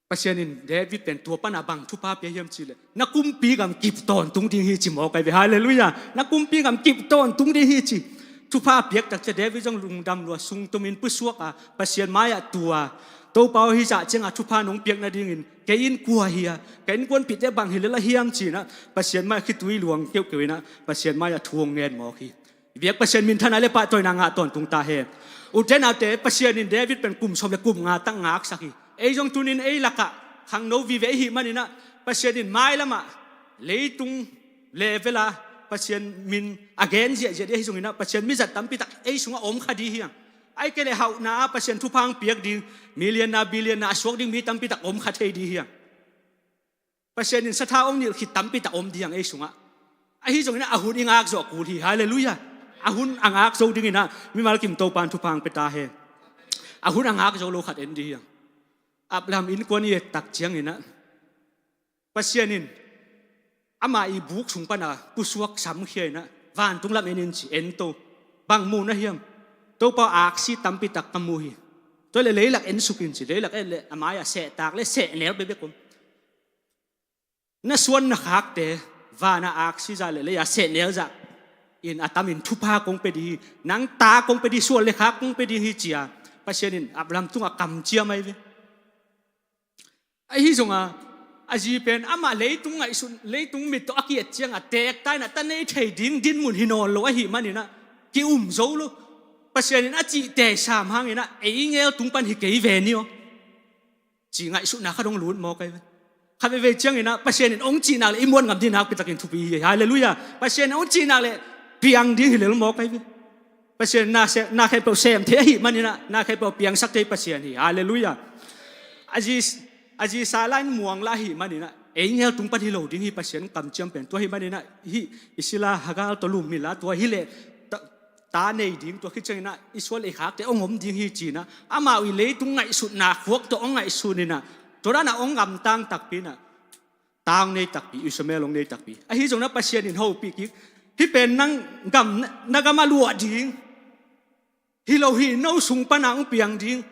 Pasian in David pen tua pana bang thupha pia hiam cihleh, na kumpi gam kip tawntung ding hi ci mawk ai ve. Halleluiah. Na kumpi gam kip tawntung ding hi ci. Thupha piak tak ciah David zong lungdam lua, sungtumin pusuak a Pasian mai-ah tua, Topa aw, hih zah cianga thupha nong piak nadingin kei in kua hi a, ka innkuanpihte bang hi lel a hiam cinah Pasian mai-ah khitui luang keuhkeuh inah Pasian mai-ah thu hong ngen mawk hi. Biak Pasian minthanna le pahtawina ngah tawntung ta hen. Ute naute, Pasian in David pen kum sawm le kum nga tak ngaksak hi. Ei zong tunin ei lakah khangno vive ihih maninah Pasian in mailamah leitung level a Pasian min a gen ziahziah dih ahi zonginah Pasian mizat tampitak ei sungah om kha dih hiang. Ai kei le hauhna a Pasian thupha hong piak ding, million-na billion-na a suak ding mi tampitak om kha thei dih hiang. Pasian in sathau hong nilh khit tampitak om dih hiang ei sungah. Ahi zonginah a hun i ngak zawh kul hi. Halleluiah. A hun a ngak zo dinginah mimal kim Topa in thupha hong pia ta hen. A hun a ngak zo lo khat en dih hiang. Abraham innkuan i et tak cianginah Pasian in ama i buk sung pana pusuak samkhia inah vantung lam en in ci, en to. Bang mu na hiam? Topa aw, aksi tampitak ka mu hi. Tua le leilak en suk in ci, leilak en le a mai-ah sehtak le sehnel bekbek om. Na suan na khakte vana aksi zah le lei-a sehnel zah in a tamin thupha kong pia ding hi. Nang ta kong pia ding, suan le khak kong pia ding hi ci-a Pasian in Abraham tungah kamciam ai ve. Ahi zonga a zi pen amah leitung ngaihsun, leitung mit tawh a ki-et cianga teekta inah ta nei thei ding dinmun hi nawn lo ahih maninah ki-um zo lo. Pasian in a cihte sam hanginah ei ngel tung pan hi kei ve ni aw ci ngaihsutna khat hong lut mawk ai ve. Khat veivei cianginah Pasian in hong cih nak le i muan ngam ding nakpitakin thupi hi. Halleluiah. Pasian in hong cih nak le piang ding hi lel mawk ai ve. Pasian in na se-, na khempeuh sem thei ahih maninah na khempeuh piangsak thei Pasian hi. Halleluiah. A zi, a zi Sara in muang lah ahih maninah ei ngel tung pan hi lo ding hi Pasian kamciam pen. Tua ahih maninah hih i sila Hagar tawh lum inla tua hileh ta, ta nei ding, tua khit cianginah i suan le i khakte hong om ding hi cinah amau i leitung ngaihsutna khuak tawh hong ngaihsun inah tua danah hong gamtang takpi inah ta hong nei takpi, Ishmael hong nei takpi. Ahi zonginah Pasian in hopih kik, hih pen nang gam, na gam a luah ding hi lo hi, no sung pana hong piang ding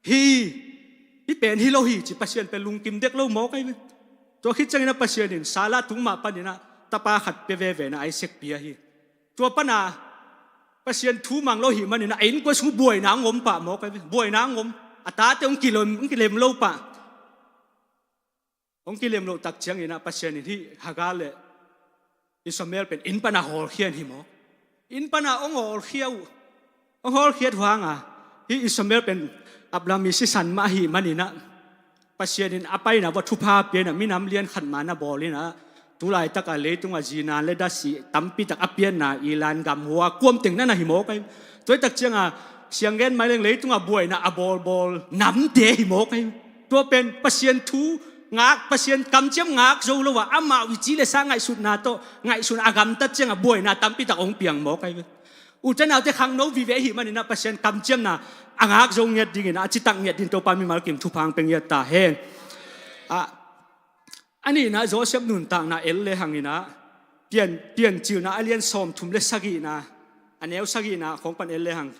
hi. Hih pen hi lo hi ci Pasian pen lungkim dek lo mawk ai ve. Tua khit cianginah Pasian in Sara tung mah paninah tapa khat pia veve inah Isaac pia hi. Tua pana Pasian thu mang lo ahih maninah a innkuan sung buaina hong om pah mawk ai ve. Buaina hong om. A tate hong kilem, hong kilem lo pah. Hong kilem loh tak cianginah Pasian in hih Hagar le Ishmael pen inn pana hawlkhia in hi mawk. Inn pana hong hawlkhia uh, hong hawlkhiat uh hanga hih Ishmael pen Abraham i sisan mah ahih maninah Pasian in a paina uah thupha pia inah minam lian khat mah na bawl inah tulaitaka leitungah zinan le dasih tampitak a pianna i lan gam hua kuamteng na na hi mawk ai. Tua hi tak cianga sianggen mai leng leitungah buaina a bawlbawl namte hi mawk ai. Tua pen Pasian thu ngak, Pasian kamciam ngak zo lo a amau i ci le sa ngaihsutna tawh ngaihsun a gamtat ciangah buaina tampitak hong piang mawk ai ve. Ute naute, khangno vive ahih maninah Pasian kamciamna a ngak zo ngiat dinginah a citak ngiat ding Topa mimal kim thupha hong pia ngiat ta hen. A, a nihnah Joseph nuntakna el le hanginah Pian, Piancilna a lian sawmthum le sagihna a neu sagihna khawng pan el le hang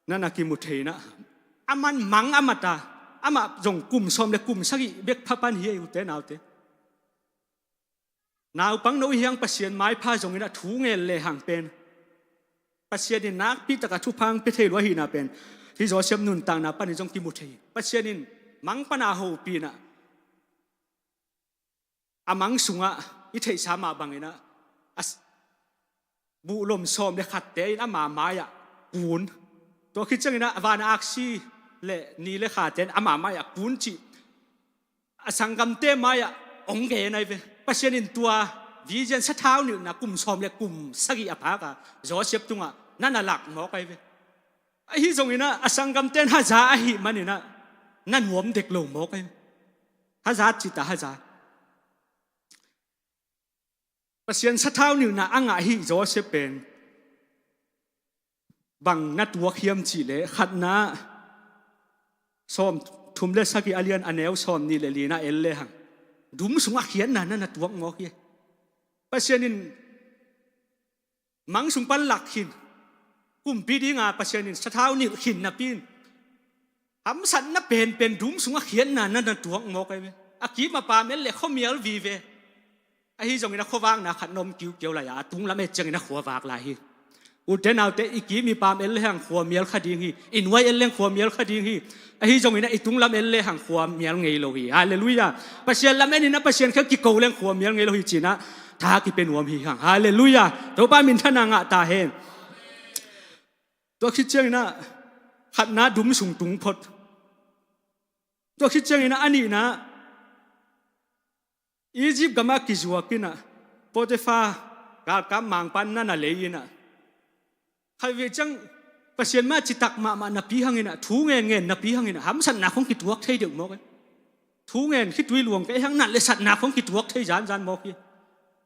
na na kimu thei inah aman mang a mat a, amah zong kum sawm le kum sagih bek pha pan hi ei, ute naute. Naupang no i hiang Pasian maipha zonginah thu ngen le hang pen Pasian in nakpitaka thupha hong pia thei lua ahihna pen hih Joseph nuntakna panin zong kimu thei hi. Pasian in mang pana hopih inah a mang sungah i theihsa mah banginah a s-, buhlom sawm le khatte in ama mai-ah kun. Tua khit cianginah a vana aksi le ni le khate in ama mai-ah kun cih a sanggamte mai-ah hong gen ai ve. Pasian in tua vision sathau nilhna kum sawm le kum sagih a phaka Joseph tungah na na lak mawk ai ve. Ahi zonginah a sanggamte in haza ahih maninah na nuam dek lo mawk ahi. Hazat cita hazat. Pasian sathau nilhna a ngah hi Joseph pen bang na tuak hiam cih leh khatna sawm thum le sagih a lian a neu sawm nih le lina el lehang dum sungah khiatna na na tuak mawk hi. Pasian in mang sung pan lak khin, kumpi dinga Pasian in sathau nilh khin napi in hamsatna penpen dum sungah khiatna na na tuak mawk ahi ve. A kim a pam el le khuamial vive. Ahi zongin a khuavakna khat na om kiukiau lai a, a tung lam et ciangin a khua vak lai hi. Ute naute, i kim i pam el lehang khuamial kha ding hi. I nuai el lehang khuamial kha ding hi. Ahi zongin a i tung lam el lehang khuamial ngei lo hi. Halleluiah. Pasian lam en in a Pasian khel kiko lehang khuamial ngei lo hi ci-in a tha kipia nuam hi hang. Halleluiah. Topa minthanna ngah ta hen. Tua khit ciangin a khatna dum sung tung phot. Tua khit ciangin a nihna Egypt gamah kizuak in a Potiphar galkap mangpa in na na lei in a khatvei ciang Pasian mah citak mahmah napi hangin a thu ngen ngen napi hangin a hamsatna khong kituak thei deuh mawk e. Thu ngen khitui luang kei hang nat le satna khong kituak thei zanzan mawk hi.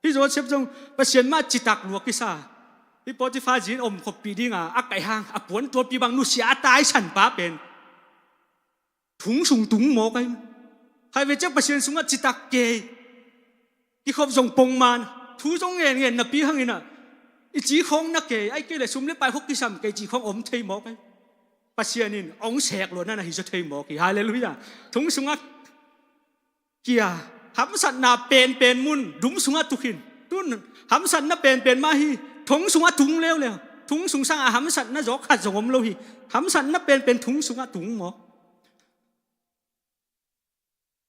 Hi Joseph zong Pasian mah citak lua kisa. Hi Potiphar zi in om khoppih dinga a kaih hang a puantualpi bang nusia a taisan pa pen thong sung tung mawk ahi. Khatvei ciang Pasian sungah citak kei, kikhop zong pongman, thu zong ngen ngen napi hangin a i ci khong na kei, ahih kei leh sum le pai khong kisam kei ci khong om thei mawk ahi. Pasian in hong sek lua na na hi zaw thei mawk hi. Halleluiah. Thong sungah kia, hamsatna penpen mun dum sungah tu khin. Tun hamsatna penpen mah hi. Thong sungah tung leuleu. Thong sung sangah hamsatna zaw khat zong om lo hi. Hamsatna penpen thong sungah tung mawk.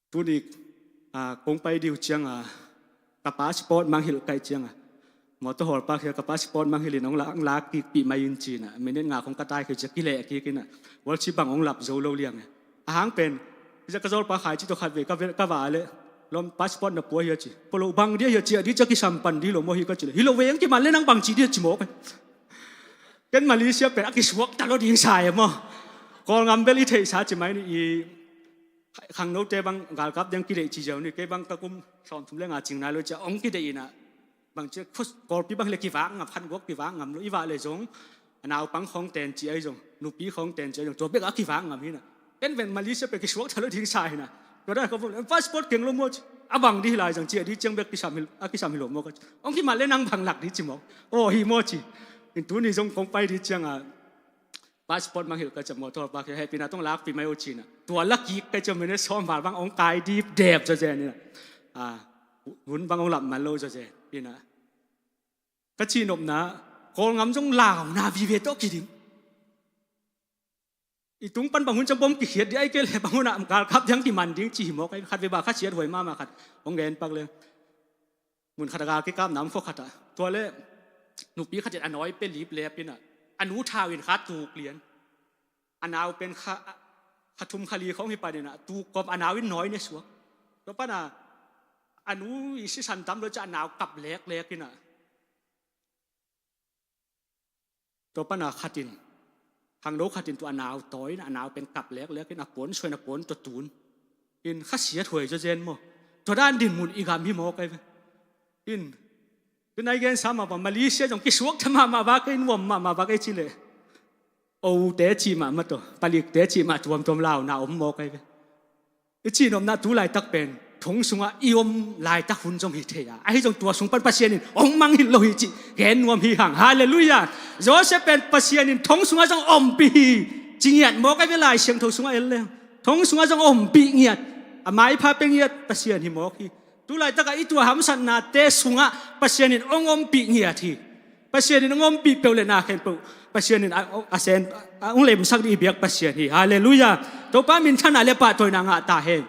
Tuni, a, kong pai ding uh ciangin a ka passport mangngilh ka hih ciangin a motor hawlpa kiang ka passport mangngilh in hong la, hong la kikpih mai in ci-in a minute nga khong ka tai kik ciang kileh kik in a worship bang hong lap zo lo liang e. A hang pen hi ciang ka zawlpa Khai Ci tawh khatvei ka va, ka va leh lawm, passport na pua hia ci. Pua lo, bang dia hia ci, a ding ciang kisam pan ding lo maw hi ka ci leh, hi lo ve, hong kiman leh nang bang ci dia ci mawk e. Ken Malaysia pen a kisuak ta lo ding sa e maw. Kawlgam bel i theihsa ci mai ni, i khangnote bang galkap ding kideih ci ziau ni, kei bang ka kum sawmthum le nga cing nai lo ciang hong kideih in a bang ci, Kawlpi bang hi leh kivak ngam, khan guak kivak ngam lo, i vak leh zong a naupang khong ten ci ahi zong, nupi khong ten ci ahi zong, tua bek a kivak ngam hi in a. Ken pen Malaysia pen kisuak ta lo ding sa hi in a. Tua dan ka vun passport keng lo maw ci, a bang ding hi lai zong ci, a ding ciang bek kisam hi, a kisam hi lo maw ka ci. Hong kiman leh nang bang lak ding ci mawk. Aw hi maw ci. In tuni zong kong pai ding ciangin a passport mangngilh ka ciang motor pa kiang hehpihna tawh lakpih mai o ci-in a tua la kik ka ciang minute sawm val bang hong kai dipdep zawzen in a, a, hun bang hong lap man lo zawzen in a. Ka cihnopna, Kawlgam zong launa vive tawh kidim. I tung pan bang hun ciang bom kikhiat ding, ahih kei leh bang hun ah galkap ding kiman ding ci hi mawk ahi. Khatvei bang khasiathuai mahmah khat hong gen pak leng. Mun khat a gal kikapna om khua khat ah, tua leh nupi khat in a nawi pia liplep in a, a nu thau in kha tuk lian. A nau pen kha, kha thum kha li khong hi pan in a, tuk kawm a nau in nawi ne suak. Tua pan a, a nu i sisan tam lo ciang a nau kap leklek in a. Tua pan a khat in, khangno khat in tua a nau tawi in a, a nau pen kap leklek in a puan suai in a puan tua tun. In khasiathuai zawzen maw. Tua dan dinmun i gam hi mawk ahi ve. In, tun a i gensa mah bang Malaysia zong kisuak ta mahmah vak ei, nuam mahmah vak ei ci leh, ote cih mahmah tawh, palikte cih mah tuamtuam launa om mawk ahi ve. I cihnopna tu laitak pen thong sungah i om laitak hun zong hi thei a, ahi zong tua sung pan Pasian in hong mangngilh lo hi cih gen nuam hi hang. Halleluiah. Joseph pen Pasian in thong sungah zong ompih hi ci ngiat mawk ahi ve. Lai Siangtho sungah en leng thong sungah zong ompih ngiat, a maipha pia ngiat Pasian hi mawk hi. Tu laitak a i tuah hamsatnate sungah Pasian in hong ompih ngiat hi. Pasian in hong ompih peuh leh na khempeuh Pasian in a, a sen, a hong lemsak ding i biak Pasian hi. Halleluiah. Topa minthanna le pahtawina ngah ta hen.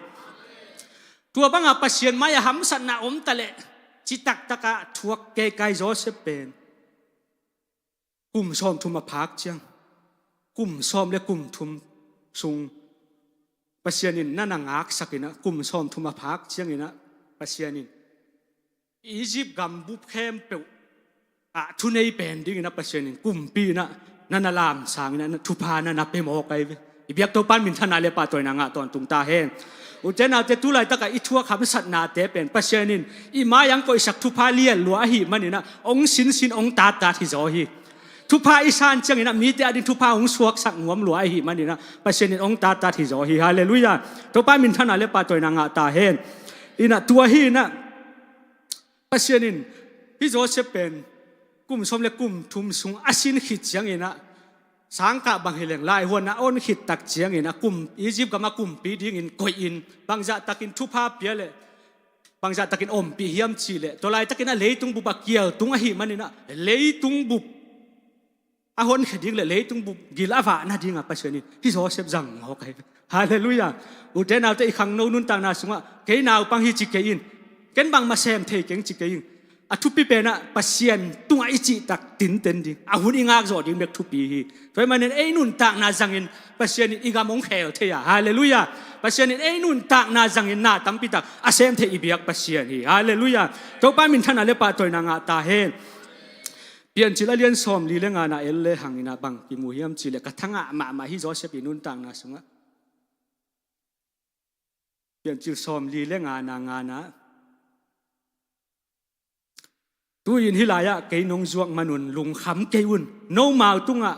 Tua bang a Pasian mai a hamsatna om ta leh citak tak a thuak keikai Joseph pen kum sawmthum a phak ciang, kum sawm le kum thum sung Pasian in na na ngaksak in a, kum sawmthum a phak ciangin a Pasian in Egypt gambup khempeuh ah thunei pen dingin a Pasian in kumpi in a na na lamsang in a, na thupha na na pia mawk ahi ve. I biak Topa in minthanna le pahtawina ngah tawntung ta hen. Ute naute, tu laitakah i thuak hamsatnate pen Pasian in i mai-ah hong koihsak thupha lianlua ahih maninah hong sinsin, hong tattat hizaw hi. Thupha i san cianginah mite ading thupha hong suaksak nuam lua ahih maninah Pasian in hong tattat hizaw hi. Halleluiah. Topa in minthanna le pahtawina ngah ta hen. Inah tua hi inah Pasian in hih Joseph pen kum sawm le kum thum sung a sin khit cianginah sangkah bang hileng laihuan a on khit tak cianginah kum Egypt gamah kumpi dingin koihin bangzahtakin thupha pia le bangzahtakin ompih hiam cihleh tua laitakinah leitung bup a kial tung ahih maninah leitung bup a honkhia ding le leitung bup gil a vah nadingah Pasian in hih Joseph zang mawk ahi. Halleluiah. Ute naute, i khangno nuntakna sungah kei naupang hi ci kei in, ken bangmah sem thei keng ci kei in. A thupi penah Pasian tungah i cihtak tinten ding, a hun i ngakzawh ding bek thupi hi. Tua ahih manin ei nuntakna zangin Pasian in i gam hong khel thei a. Halleluiah. Pasian in ei nuntakna zangin na tampitak a sem thei i biak Pasian hi. Halleluiah. Topa in minthanna le pahtawina ngah ta hen. Piancil a lian sawmli le ngana el le hanginah bang kimu hiam cihleh ka thangah mahmah hi Joseph i nuntakna sungah. Piancil sawmli le ngana ngana. Tu-in hih lai-ah kei nong zuak manun lungkham kei un. Nomau tungah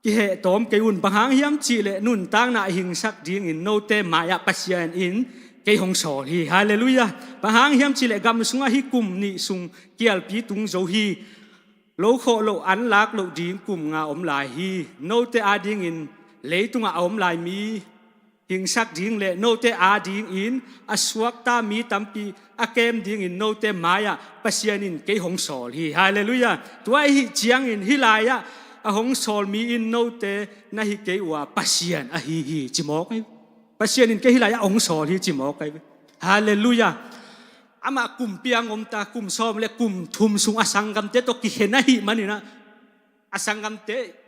kiheh tawm kei un. Bang hang hiam cihleh nuntakna a hingsak dingin note mai-ah Pasian in kei hong sawl hi. Halleluiah. Bang hang hiam cihleh gam sungah hih kum nih sung kialpi tung zo hi. Lo khawh loh an lak loh ding kum nga om lai hi. Note adingin leitungah a om lai mi hingsak ding le note adingin a suakta mi tampi a kem dingin note mai-ah Pasian in kei hong sawl hi. Halleluiah. Tua ahih ciangin hih lai-ah a hong sawl mi in note na hi kei uh a, Pasian ahi hi ci mawk ahi. Pasian in kei hih lai-ah a hong sawl hi ci mawk ahi. Halleluiah. Amah kumpi-ah hong om ta, kum sawm le kum thum sung a sanggamte tawh kikhen ahih maninah a sanggamte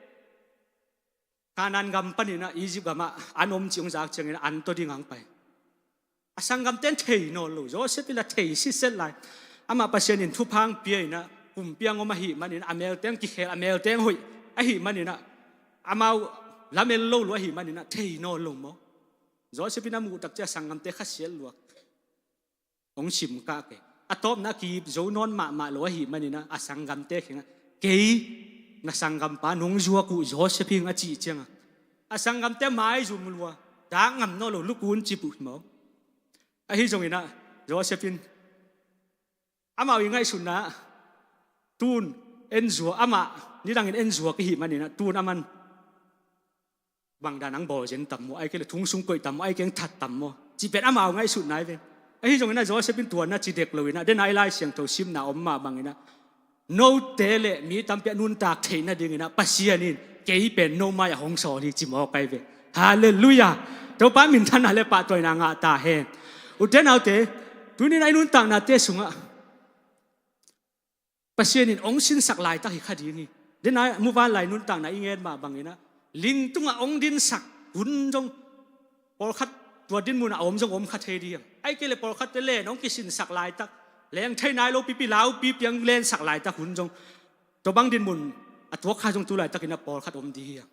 Kanaan gam paninah Egypt gamah an om cih hong zak ciangin an tawh ding hong pai. A sanggamte in thei nawn lo, Joseph in la thei sitset lai. Amah Pasian in thupha hong pia inah kumpi-ah hong om ahih maninah a melte hong kikhel, a melte hong hoih ahih maninah amau lamen lo lua ahih maninah thei nawn lo maw. Joseph in a muh tak ciang a sanggamte khasiat luak. Hong simkah kei. A tawpna a kiip zo nawn mahmah lo ahih maninah a sanggamte kiangah, kei na sanggampa nong zuak uh Joseph hi ing a cih ciangah a sanggamte maizum lua, dak ngam nawn lo, lukun cip uh hi maw. Ahi zonginah Joseph in amau i ngaihsutna tun en zuak, amah nidangin en zuak ahih maninah tun aman bangdan ang bawl zen tam maw, ai kei le thong sung koih tam maw, ai keng that tam maw, cih pen amau ngaihsutna hi ve. Ahi zonginah Joseph in tua na ci dek loinah, dena i Lai Siangtho simna om mah banginah note le mi tampi a nuntak theih nadinginah Pasian in kei pen no mai-ah hong sawl hi ci mawk ahi ve. Halleluiah. Topa in minthanna le pahtawina ngah ta hen. Ute naute, tuninah i nuntaknate sungah Pasian in hong sinsak laitak hi kha ding hi. Dena muvanlai nuntakna i ngen mah banginah ling tungah hong dinsak hun zong pawlkhat tua dinmunah a om zong om kha thei ding hiam. Ai kei le pawlkhatte len hong kisinsak laitak, leng thei nai lo pipi laupi piang lensak laitak hun zong tua bang dinmun a tuak kha zong tu laitakinah pawlkhat om ding hiam.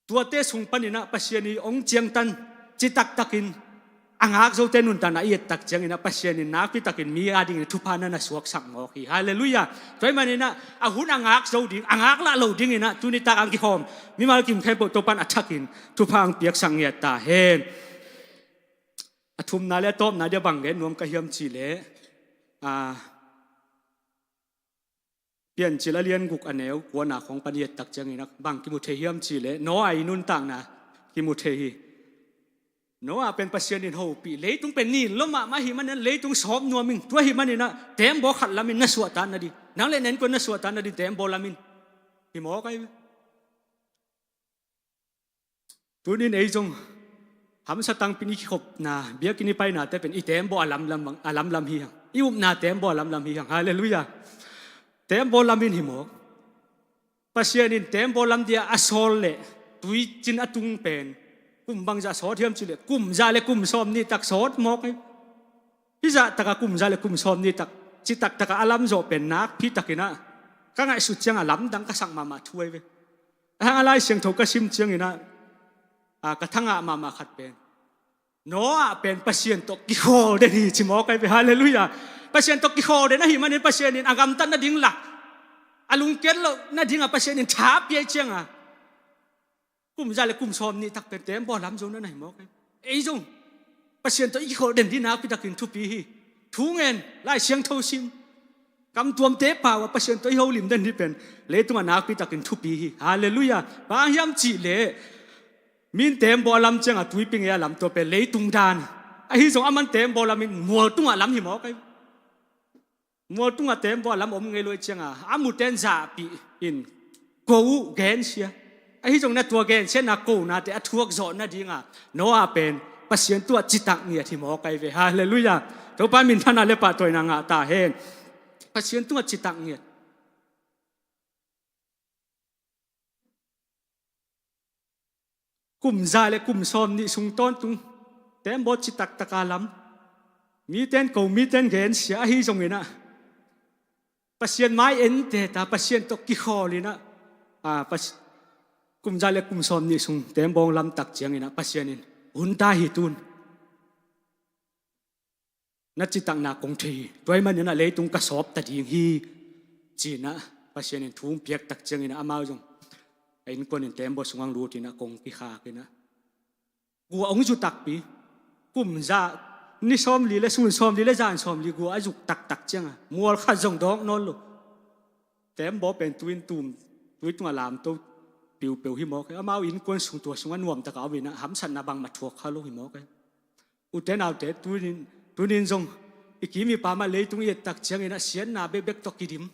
Tuate sung paninah Pasian i hong ciangtan citaktakin a ngak zote nuntakna i ettak cianginah Pasian in nakpitakin mi adingin thupha na na suaksak mawk hi. Halleluiah. Tua ahih maninah a hun a ngak zo ding, a ngak lah lo dinginah tunitak ang kikhawm mimal kim khempeuh Topa in a thakin thupha ang piaksak ngiat ta hen. A thumna le a tawpna dia bang gen nuam ka hiam cihleh, a, Piancil a lian guk a neu kuana khong pan i ettak cianginah bang kimu thei hiam cihleh Noah i nuntakna kimu thei hi. Noah pen Pasian in hopih, leitung pen nin lo mahmah ahih maninah leitung sawp nuam ing. Tua ahih maninah teembaw khat lamin na suahtak nading, nang le na innkuan na suahtak nading teembaw lamin hi mawk ahi. Tunin ei zong hamsa tangpin i kikhopna, biakinn i painate pen i teembaw a lamlam, a lamlam hi hang. I upna teembaw a lamlam hi hang. Halleluiah. Teembaw lamin hi mawk. Pasian in teembaw lam dia a sawl le tuicin a tung pen kum bangzah sawt hiam cihleh kum za le kum sawm nih tak sawt mawk ahi. Hih zah takah kum za le kum sawm nih tak citak takah a lamzawh pen nakpi takinah ka ngaihsut ciangah lamdang ka sak mahmah thu ahi ve. A hang a Lai Siangtho ka sim ciangin ah, a, ka thangah mahmah khat pen, Noah pen Pasian tawh kikhawl den hi ci mawk ai ve. Halleluiah. Pasian tawh kikhawl den ahih manin Pasian in a gamtat nading lak, a lungkiat loh nadingah Pasian in tha pia ciangah, kum za le kum sawm nih tak pen teembaw lam zo na hi mawk ai. Ei zong Pasian tawh i kikhawl den ding nakpi takin thupi hi. Thu ngen, Lai Siangtho sim, kamtuamte pau ah Pasian tawh i holim den ding pen leitungah nakpi takin thupi hi. Halleluiah. Bang hiam cih leh, min teembaw a lam ciangah tuipi ngei a lam, tua pen leitung dan. Ahi zong aman teembaw lam in mual tungah lam hi mawk ai. Mual tungah teembaw a lam om ngei lo ahih ciangah a muten zahpih in ko uh, gensia. Ahi zong na tua gensiatna konate a thuak zawh nadingah Noah pen Pasian tungah citak ngiat hi mawk ai ve. Halleluiah. Topa minthanna le pahtawina ngah ta hen. Pasian tungah citak ngiat. Kum za le kum sawm nih sung tawntung teembaw citak taka lam, miten ko, miten gensia ahi zongin ah, Pasian mai ente ta, Pasian tawh kikhawl in ah, a, Pas-, kum za le kum sawm nih sung teembaw lam tak ciangin ah Pasian in, hun ta hi tun, na citakna kong thei hi. Tua ahih manin ah leitung ka sawp ta ding hi, ci-in ah Pasian in thu hong piak tak ciangin ah amau zong a innkuan in teembaw sungah hong lut in ah kong kikhak in ah, gua hong zu takpi. Kum za, ni sawmli le sun sawmli le zan sawmli gua a zuk taktak ciangah mual khat zong dawk nawn lo. Teembaw pen tui in tum, tui tungah lamto piupeu hi mawk ai. Amau innkuan sung, tua sungah nuamtakah om in ah hamsatna bangmah thuak kha lo hi mawk ai. Ute naute, tuni-in, tuni-in zong i kim i pam ah leitung i et tak ciangin ah siatna bekbek tawh kidim.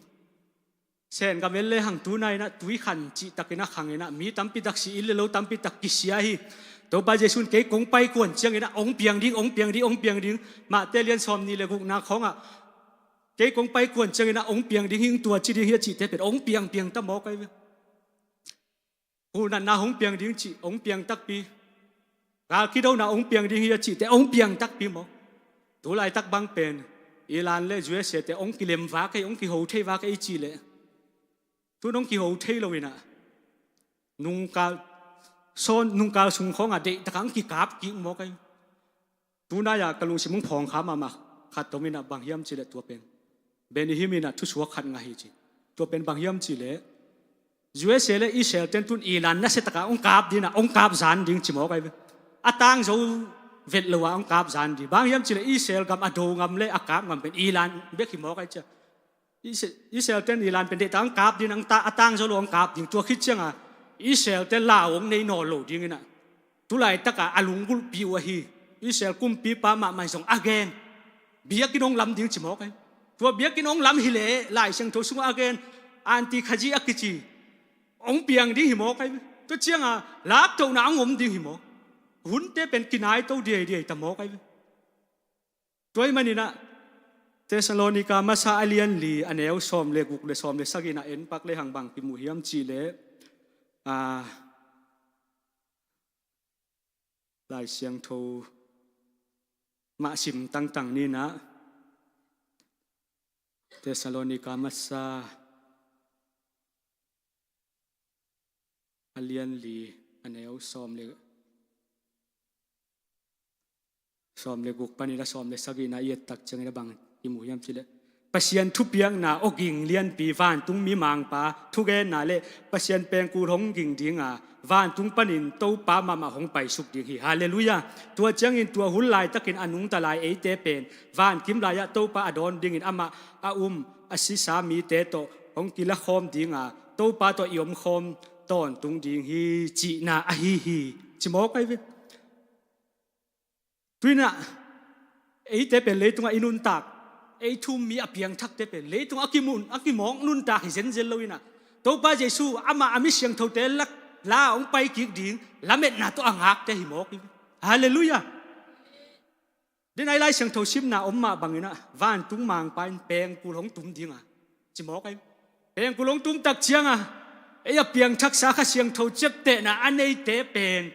Sen gam en le hang, tuni-in ah tui khan cih takin a khang in ah mi tampi tak si, inn le lo tampi tak kisia hi. Topa Jesu in kei kong paikuan ciangin ah hong piang ding, hong piang ding, hong piang ding. Matthai lian sawmnih le gukna khawngah, kei kong paikuan ciangin ah hong piang ding hi, tua ci ding hi a cihte pen hong piang piang ta mawk ai ve. Hunatna hong piang ding cih hong piang takpi. Gal kidona hong piang ding hi a cihte hong piang takpi maw. Tu laitak bang pen Iran le U S A te hong kilem vak ei, hong kiho thei vak ei cih leh, tun hong kiho thei lo in ah, nungkal, sawn, nungkal sung khawngah deihtakah hong kikap kik mawk ai. Tunai-ah ka lungsim hong phawng kha mahmah khat om in ah, bang hiam cih leh tua pen Benny Hinn in ah thusuak khat ngah hi ci. Tua pen bang hiam cih leh, U S A le Israel ten tun Iran nasia takah hong kap ding ah, hong kap zan ding ci mawk ai ve. A tang zo vet lo ah hong kap zan ding. Bang hiam cih leh Israel gam a do ngam le a kap ngam pen Iran bek hi mawk ai cia. Is-, Israel ten Iran pen deihtak hong kap ding, hong ta-, a tang zo lo hong kap ding. Tua khit ciangah Israel ten lau hong nei nawn lo ding in ah, tu laitakah a lunggulhpi uh ahi Israel kumpipa mahmah in zong a gen, biakinn hong lam ding ci mawk ai. Tua biakinn hong lam hi leh Lai Siangtho sungah a gen, Anti-Khazi a kici hong piang ding hi mawk ai. Tua ciangah laptohna hong om ding hi mawk. Hunte pen kinaito diaidiai ta mawk ai. Tua ahih manin ah Thessalonika masa a lian li, a neu sawm le guk le sawm le sagihna en pak le hang, bang kimu hiam cih leh, a, Lai Siangtho mah sim tangtang ni in ah, Thessalonika masa a lian li, a neu sawm le, sawm le guk panin a sawm le sagihna i et tak ciangin a bang kimu hiam cih leh, Pasian thupiakna awging lianpi, vantung mi mangpa thugenna le Pasian pengkul hong ging ding a, vantung panin Topa mahmah hong paisuk ding hi. Halleluiah. Tua ciangin tua hun laitakin a nungta lai eite pen vankim lai-ah Topa a dawn dingin amah a um a sisa mite tawh hong kilakhawm ding a, Topa tawh i omkhawm tawntung ding hi cihna ahi hi, ci mawk ai ve. Tu in ah eite pen leitungah i nuntak, ei thu-um mi a piangthakte pen leitungah a kimun, a kimawk nuntak hi zenzen lo in ah, Topa Jesu amah a mi siangthote lak la hong paikik ding lametna tawh a ngakte hi mawk hi. Halleluiah. Denai Lai Siangtho simna om mah bangin ah, vantung mangpa in pengkul hong tum ding a, ci mawk ai. Pengkul hong tum tak ciangah ei a piangthaksa Kha Siangtho ciaptehna a neite pen,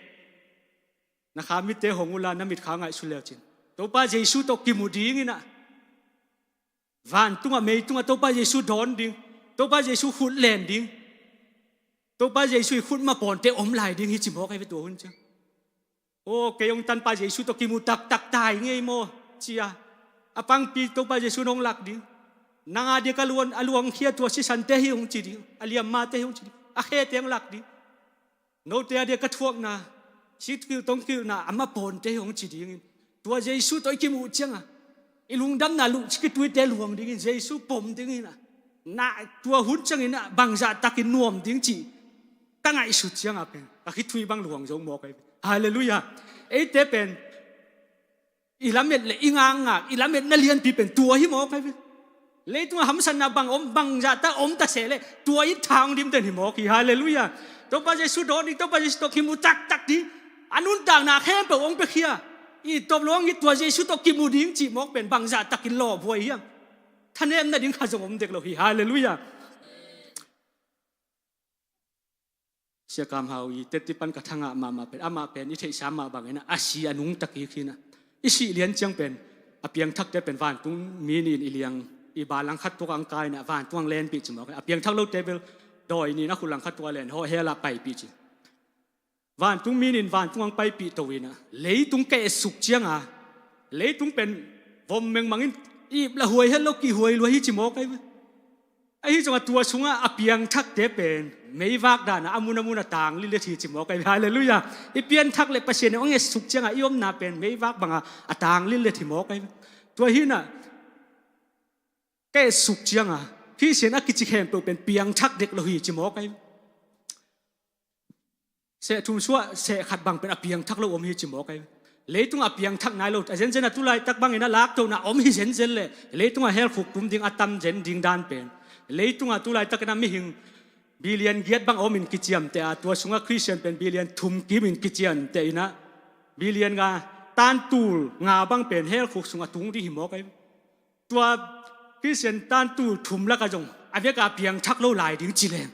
na kha mitte hong uhla, na mitkha ngaihsun le uh cin, Topa Jesu tawh kimu ding in ah, vantungah meitungah Topa Jesu dawn ding, Topa Jesu khut len ding. Topa Jesu i khut mapawnte om lai ding hi ci mawk ahi ve tua hun ciang. Aw, kei hong tanpa Jesu tawh kimu taktak ta ing ei maw, ci a, a pangpi Topa Jesu in hong lak ding. Nang a diak a luang, a luangkhia tua sisante hi hong ci ding, a liammate hi hong ci ding, a khete hong lak ding. Note a diak a thuakna, sikkilh tongkilhna, a mapawnte hi hong ci dingin, tua Jesu tawh i kimuh cianga i lungdamna lungsi kituite luang dingin, Jesu pom dingin a, na tua hun ciangin a bangzah takin nuam ding cih ka ngaihsut cianga pen ka khitui bang luang zo mawk ahi ve. Halleluiah. Eite pen i lamet le i ngakngak, i lametna lianpi pen tua hi mawk ahi ve. Leitungah hamsatna bang om, bangzah ta om ta seh leh tua in tha hong dim den hi mawk hi. Halleluiah. Topa Jesu dawn ding, Topa Jesu tawh kimu taktak ding, a nuntakna khempeuh hong piakhia. I tawp luang i tua Jesu tawh kimu ding cih mawk pen bangzah takin lawphuai hiam? Thanemna ding kha zong om dek lo hi. Halleluiah. Sia Kam Hau i teti pan ka thangah mahmah pen, amah pen i theihsa mah bangin a si a nungta kik hi a, i sih lian ciang pen a piangthakte pen vantung mi nih in i liang, i bal langkhat tuk ang kai a vantung ang lenpih ci mawk hi. A piangthak lote bel dawi nih in a khut langkhat tuk a len hawh hel a paipih ci. Vantung mi nih in vantung ang paipih to in a, leitung ka etsuk cianga leitung pen vom mengmangin ip la huai het lo, kihuai lua hi ci mawk ahi ve. Ahi zongah tua sungah a piangthakte pen meivak dana a mun a mun a tang lillet hi ci mawk ahi ve. Halleluiah. I pianthak le Pasian in hong etsuk cianga i omna pen meivak banga a tang lillet hi mawk ahi ve. Tua hi a, ka etsuk cianga Khristian a kici khempeuh pen piangthak dek lo hi ci mawk ahi ve. Seh thum suah seh khat bang pen a piangthak lo om hi ci mawk ahi. Leitungah a piangthak nai lo, a zenzen a tulaitak bangin a laktona om hi zenzen leh leitungah helkhuk tum ding a tam zen ding dan pen, leitungah tulaitakin a mihing billion giat bang a omin kiciamteh a, tua sungah Khristian pen billion thum kimin kiciamteh in a, billion nga, tantul nga bang pen helkhuk sung a tung ding hi mawk ahi. Tua Khristian tantul thum lakah zong a veka piangthak lo lai ding ci leng,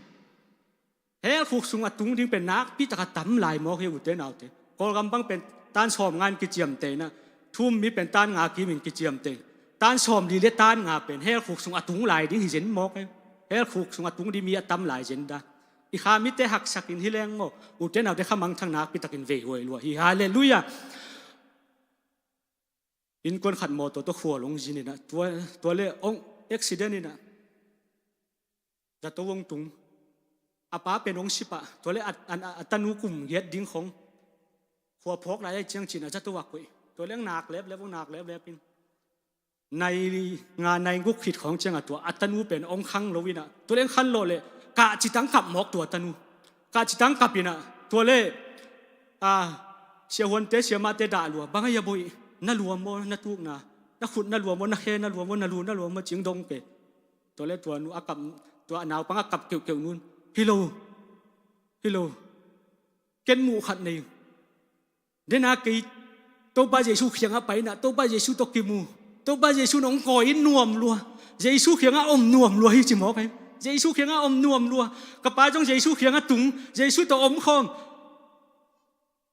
helkhuk sung a tung ding pen nakpi taka tam lai mawk hi, ute naute. Kawlgam bang pen tan sawm nga in kiciamteh in a, thu-um mi pen tan nga kimin kiciamteh. Tan sawm li le tan nga pen helkhuk sung a tung lai ding hi zen mawk hi. Helkhuk sung a tung ding mi a tam lai zen dan. I kha mite haksakin hi leng maw, ute naute, kha mangthang nakpi takin veihuai lua hi. Halleluiah. Innkuan khat mawtaw tawh khual hong zin in a, tua, tua le hong accident in a, zato hong tung. A pa pen hong si pah, tua le a, a, a, a tanu kum giat ding khong khua phawk lai ahih ciang ci-in a zato a koih. Tua le hong nak leplep, hong nak leplep in, nai nga nai guk khit khawng ciangah tua a tanu pen hong khang lo in a, tua le hong khanlawh leh kah ci tang kap mawk tua tanu. Kah ci tang kap in a, tua le, a, siahuante siamahte dah lua, bang a hia boih, na lua maw, na tukna, na khut na lua maw, na khe na lua maw, na lu na lua maw, ci-in dong kei. Tua le tua nu a kap, tua a naupang a kap keuhkeuh nu in, hi lo, hi lo, ken muh khat nei ing. Dena kei Topa Jesu kiangah pai in a, Topa Jesu tawh kimu. Topa Jesu in hong kawi in nuam lua. Jesu kiangah om nuam lua hi ci mawk hi. Jesu kiangah om nuam lua. Ka pa zong Jesu kiangah tung. Jesu tawh om khawm.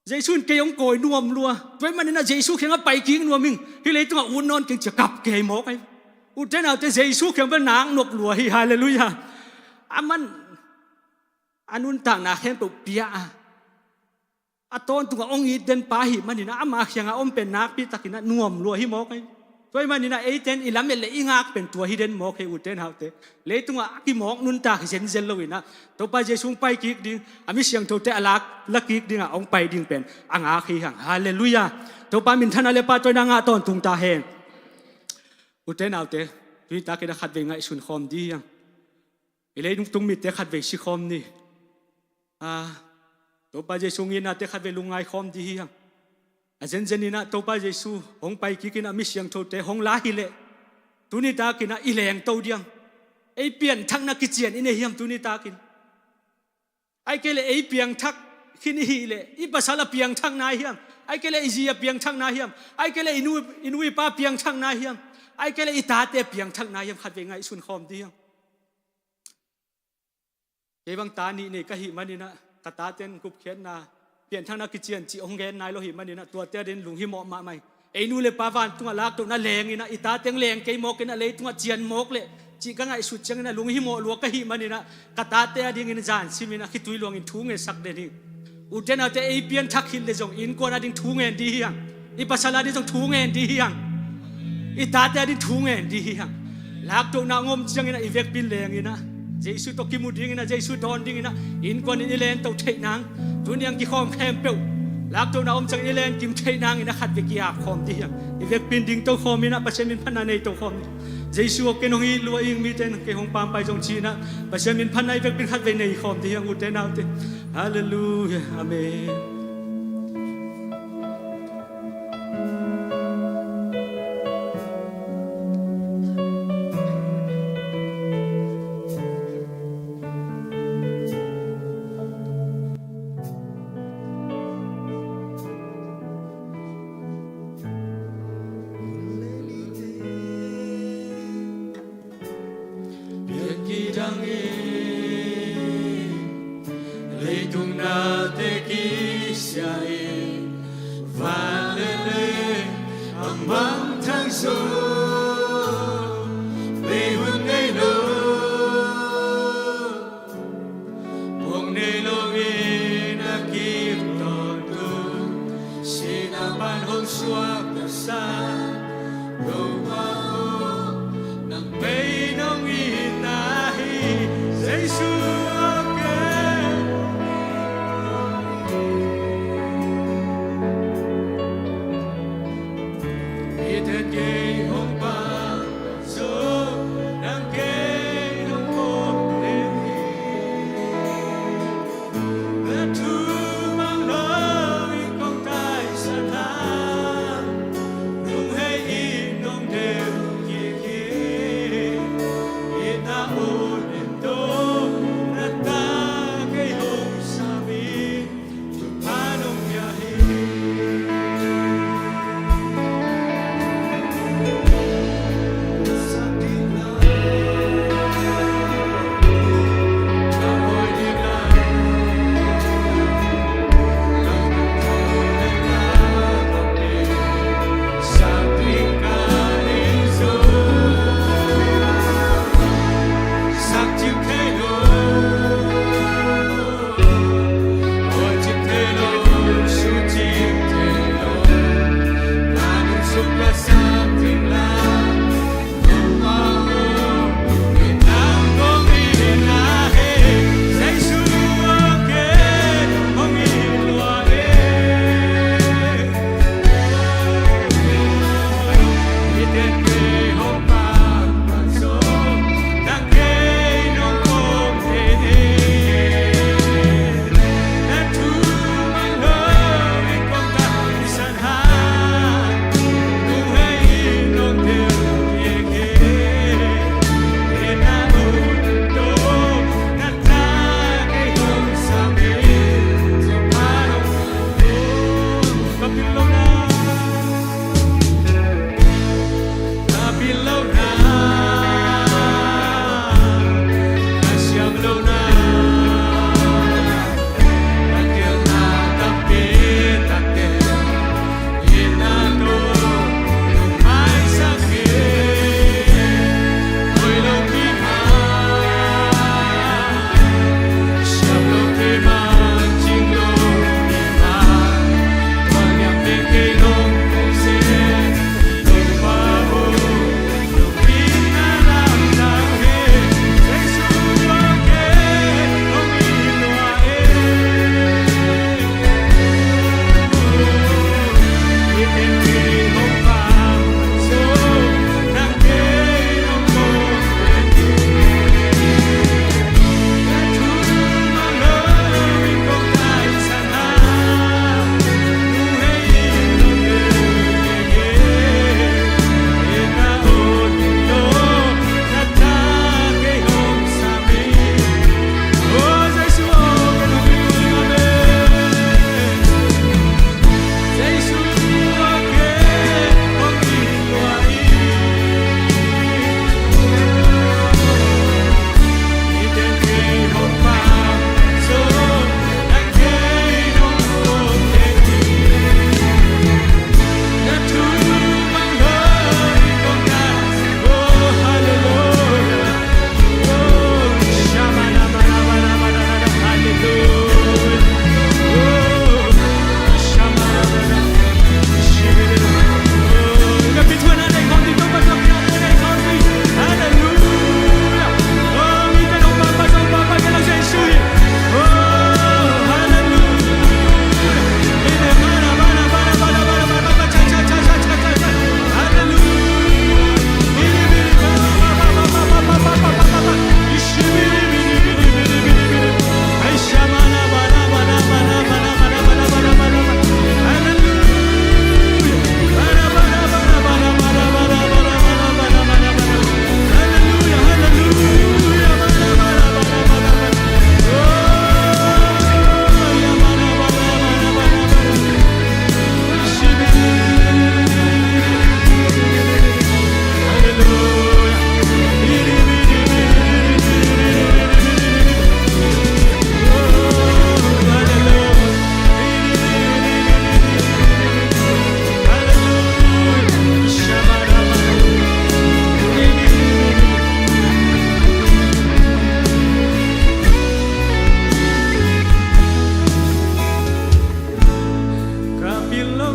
Jesu in kei hong kawi nuam lua. Tua ahih manin a Jesu kiangah pai kik nuam ing. Hih leitungah ut nawn keng ci-a kap kei mawk hi. Ute naute, Jesu kiang bel nak nop lua hi. Halleluiah. Aman a nuntakna khempeuh pia a, a tawntungah hong it den pa ahih manin a, ama kiangah om pen nakpi takin a nuam lua hi mawk hi. Tua ahih manin a eite in i lamet le i ngak pen tua hi den mawk hi, ute naute. Leitungah a kimawk nuntak hi zenzen lo in a, Topa Jesu hong pai kik ding, a mi siangthote a lak, la kik dingah hong pai ding pen a ngak hi hang. Halleluiah. Topa minthanna le pahtawina ngah tawntung ta hen. Ute naute, tuni takin a khatvei ngaihsun khawm ding hi hang. I leitung tung mitte khatvei si khawm ni. A, Topa Jesu hong itnate khatvei lungngai khawm ding hi hang. A zenzen in a Topa Jesu hong pai kik in a mi siangthote hong la hi leh, tuni takin a i lengto ding, ei pianthakna kician i nei hiam tuni takin? Ahih kei leh ei piangthak khin i hih leh, i pasal a piangthak nai hiam? Ahih kei leh i zi a piangthak nai hiam? Ahih kei leh i nu, i nu i pa piangthak nai hiam? Ahih kei leh i tate piangthak nai hiam? Khatvei ngaihsun khawm ding hi hang. Kei bang ta nih nei ka hih manin a, ka taten gupkhiatna, pianthakna kician cih hong gen nai lo hih manin a, tuate adingin lunghimawh mahmah ing. Ei nu le pa vantungah laktohna leng in a, i tate hong leng kei mawk in a, leitungah cian mawk leh cih ka ngaihsut ciangin ah lunghimawh lua ka hih manin ah ka tate a dingin zan simin ah khitui luangin thu ngetsak den hi. Ute naute, ei pianthak khit le zong innkuan a ding thu ngen ding hi hang. I pasal a ding zong thu ngen ding hi hang. I tate a ding thu ngen ding hi hang. Laktohna hong om ciangin ah i vekpi in leng in ah Jesu tawh kimu dingin ah, Jesu dawn dingin ah innkuan in i len to theih nang. Tuni hong kikhawm khempeuh laktohna om ciangin i len kim theih nangin ah khatvei ki-ap khawm ding hi hang. I vekpi in ding to khawm in ah Pasian min phatna nei to khawm ding. Jesu aw, ken hong it lua ing, mite in kei hong pampai zong ci in ah Pasian min phatna i vekpi in khatvei nei khawm ding hi hang, ute naute. Halleluiah. Amen. Pian kidang in leitung nate kisia in, van le lei a mangthang zong bei hun ngei lo. Puak nei lo in a kim tawntung, sihna pan hong suak taksa, Topa aw, nang pei nong itna hi. Jesu aw, ken i then kei hong pang zo, nang kei nong pom lem hi. Na thu mang lo in kong taisan hang, nung hei in nong deu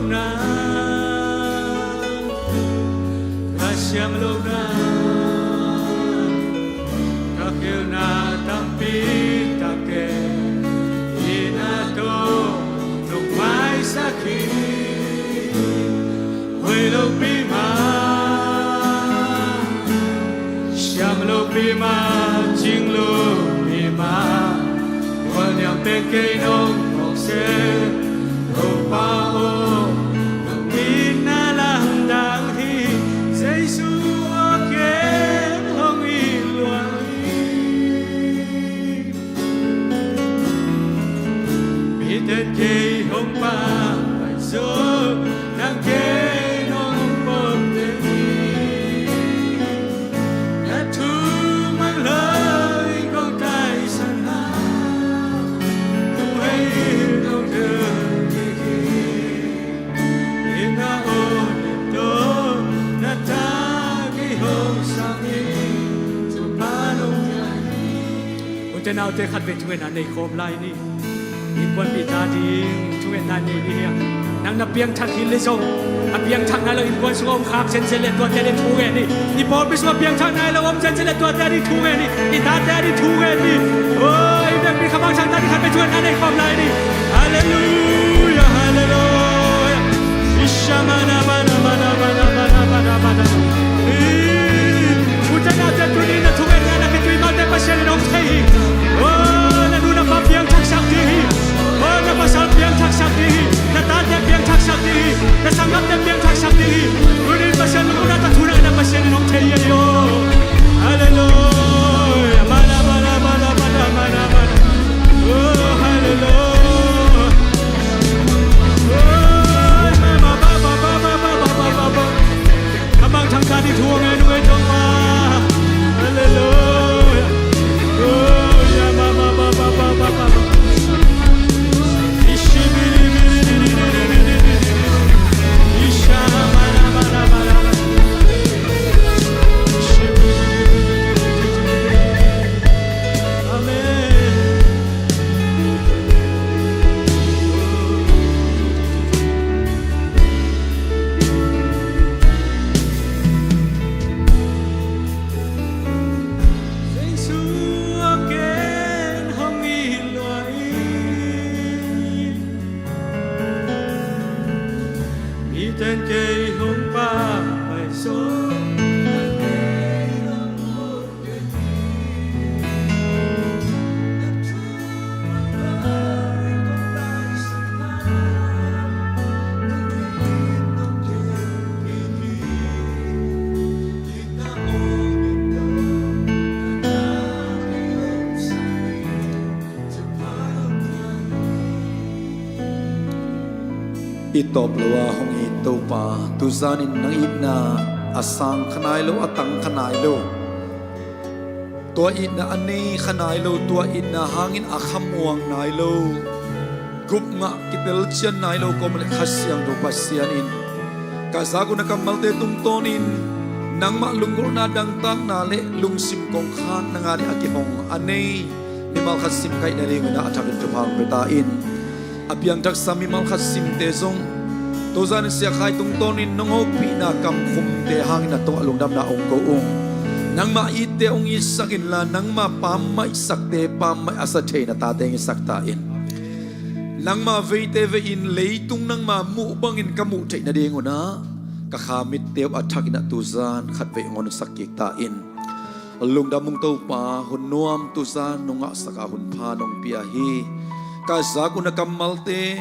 Nang ka siam lo nang, ka khilna tampi tak e, i na tawh nong maisak hi. Hoih lopi mah, siam lopi mah, cing lopi mah, mual niam pen kei nong mawk seh, Topa aw, nong itna lamdang hi. Jesu aw, ken hong it lua hi. Miten kei hong pampai zo, nang ken hong pom den hi. Na thu mang lo in kong taisan a, thu hei in kong thei hi. Ina aw, ina aw, na ta kei hong sang hi. Thupha nong pia hi. Ute naute, khatvei thungetna nei khawm lai ni. Innkuanpih ta ding thungetna nei ni hi a. Nang na piangthak hi leh zong, a piangthak nai lo innkuan sungah om khak zenzen leh tuate ding thungen ni. I pawlpi sungah piangthak nai lo om zenzen leh tuate ding thungen ni. I tate ding thungen ni. Oh, i biakpi khamangthang ta ding khatvei thungetna nei khawm lai ni. Halleluia, halleluia. Isha mana mana mana mana mana mana mana. Ute naute, tuni na thungetna na khitui malte Pasian in hong thei hi. Oh, na nu na pa piangthaksak ding hi. Oh, na pasal piangthaksak ding hi. Na tate piangthaksak ding hi. Na sanggamte piangthaksak ding hi. Tuni Pasian lungmuanna tawh thungetna Pasian in hong thei hi. Oh, halleluia. Mana mana mana mana mana mana. Oh, halleluia. Halleluia. Amen. Jesu aw, ken hong it lua hi. Miten kei hong pampai zo, i tawp lo a hong it Topa, tuzanin nang itna a sang kha nai lo, a tang kha nai lo. Tua itna a nei kha nai lo, tua itna hangin a khamuang nai lo, gupngah kitel cian nai lo kawm le Kha Siangtho Pasian in ka zak uh na kammalte tungtawnin nangmah lunggulhna, dangtakna le lungsim kongkhakna ngan a kihong a nei mimal khat simkaih nadingun a thakin thupha hong pia ta in. A piangthaksa mimal khat simte zong tuzan Sia Khai tungtawnin nong hopihna kamkhumte hangin na tungah lungdamna hong ko ung. Nangmah itte hong itsak inla, nangmah pammaihsakte pammaih a sa theina tate hong itsak ta in. Nangmah veite vei-in leitung nangmah muh bangin ka muh theih nadingun ah ka kha mitte uh a thakin ah tuzan khatvei hong honsak kik ta in. Lungdam ung Topa, hun nuam tuzan nong ngahsak a hun pha nong pia hi. Ka zak uh na kammalte,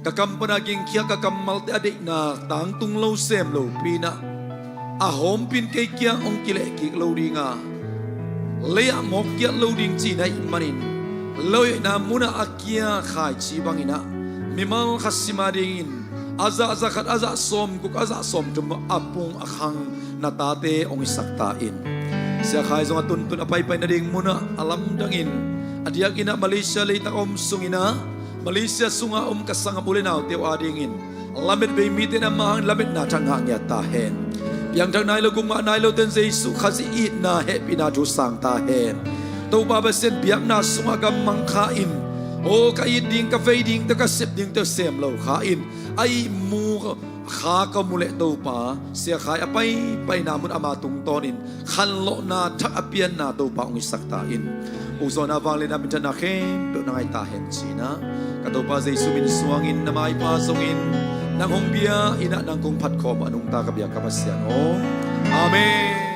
ka kam pana gingkhia ka kammalte a deihna tangtung lo sem lopi-in ah a hawmpin kei kiang hong kileh kik lo ding a, lei-ah mawk kiat lo ding cihna ahih manin, lei-ah na munah a kia khaici bangin ah mimal khat sim a dingin a zah za khat, a zah sawmguk, a zah sawmthum a pung a khang na tate hong hisak ta in. Sia Khai zong a tuntun a paipai nading munah a lamdangin a diakin ah Malaysia leitak a om sungin ah Malaysia sunga om ka sanggam u le naute uh a dingin lamet bei mite in ama hang lametna thak ngah ngiat ta hen. Piangthak nai lo, gupngah nai lote in Jesuh Khazih itna hehpihna thu sang ta hen. Topa Pasian biakna sungah gammang kha in Aw ka it ding, ka vei ding tawh, ka sep ding tawh sem lo kha in, a ihmu kha ka mu leh Topa, Sia Khai a paipaina mun ama tungtawnin khanlawhna thak a pianna Topa hong hisak ta in. Ukzawhna, vangliatna, minthanna khempeuh na ngaih ta hen ci-in ah, ka Topa Jesu min suangin na maipha zongin nang hong bia in ah, nang kong phat khawm a nungta ka biak ka Pasian aw. Amen.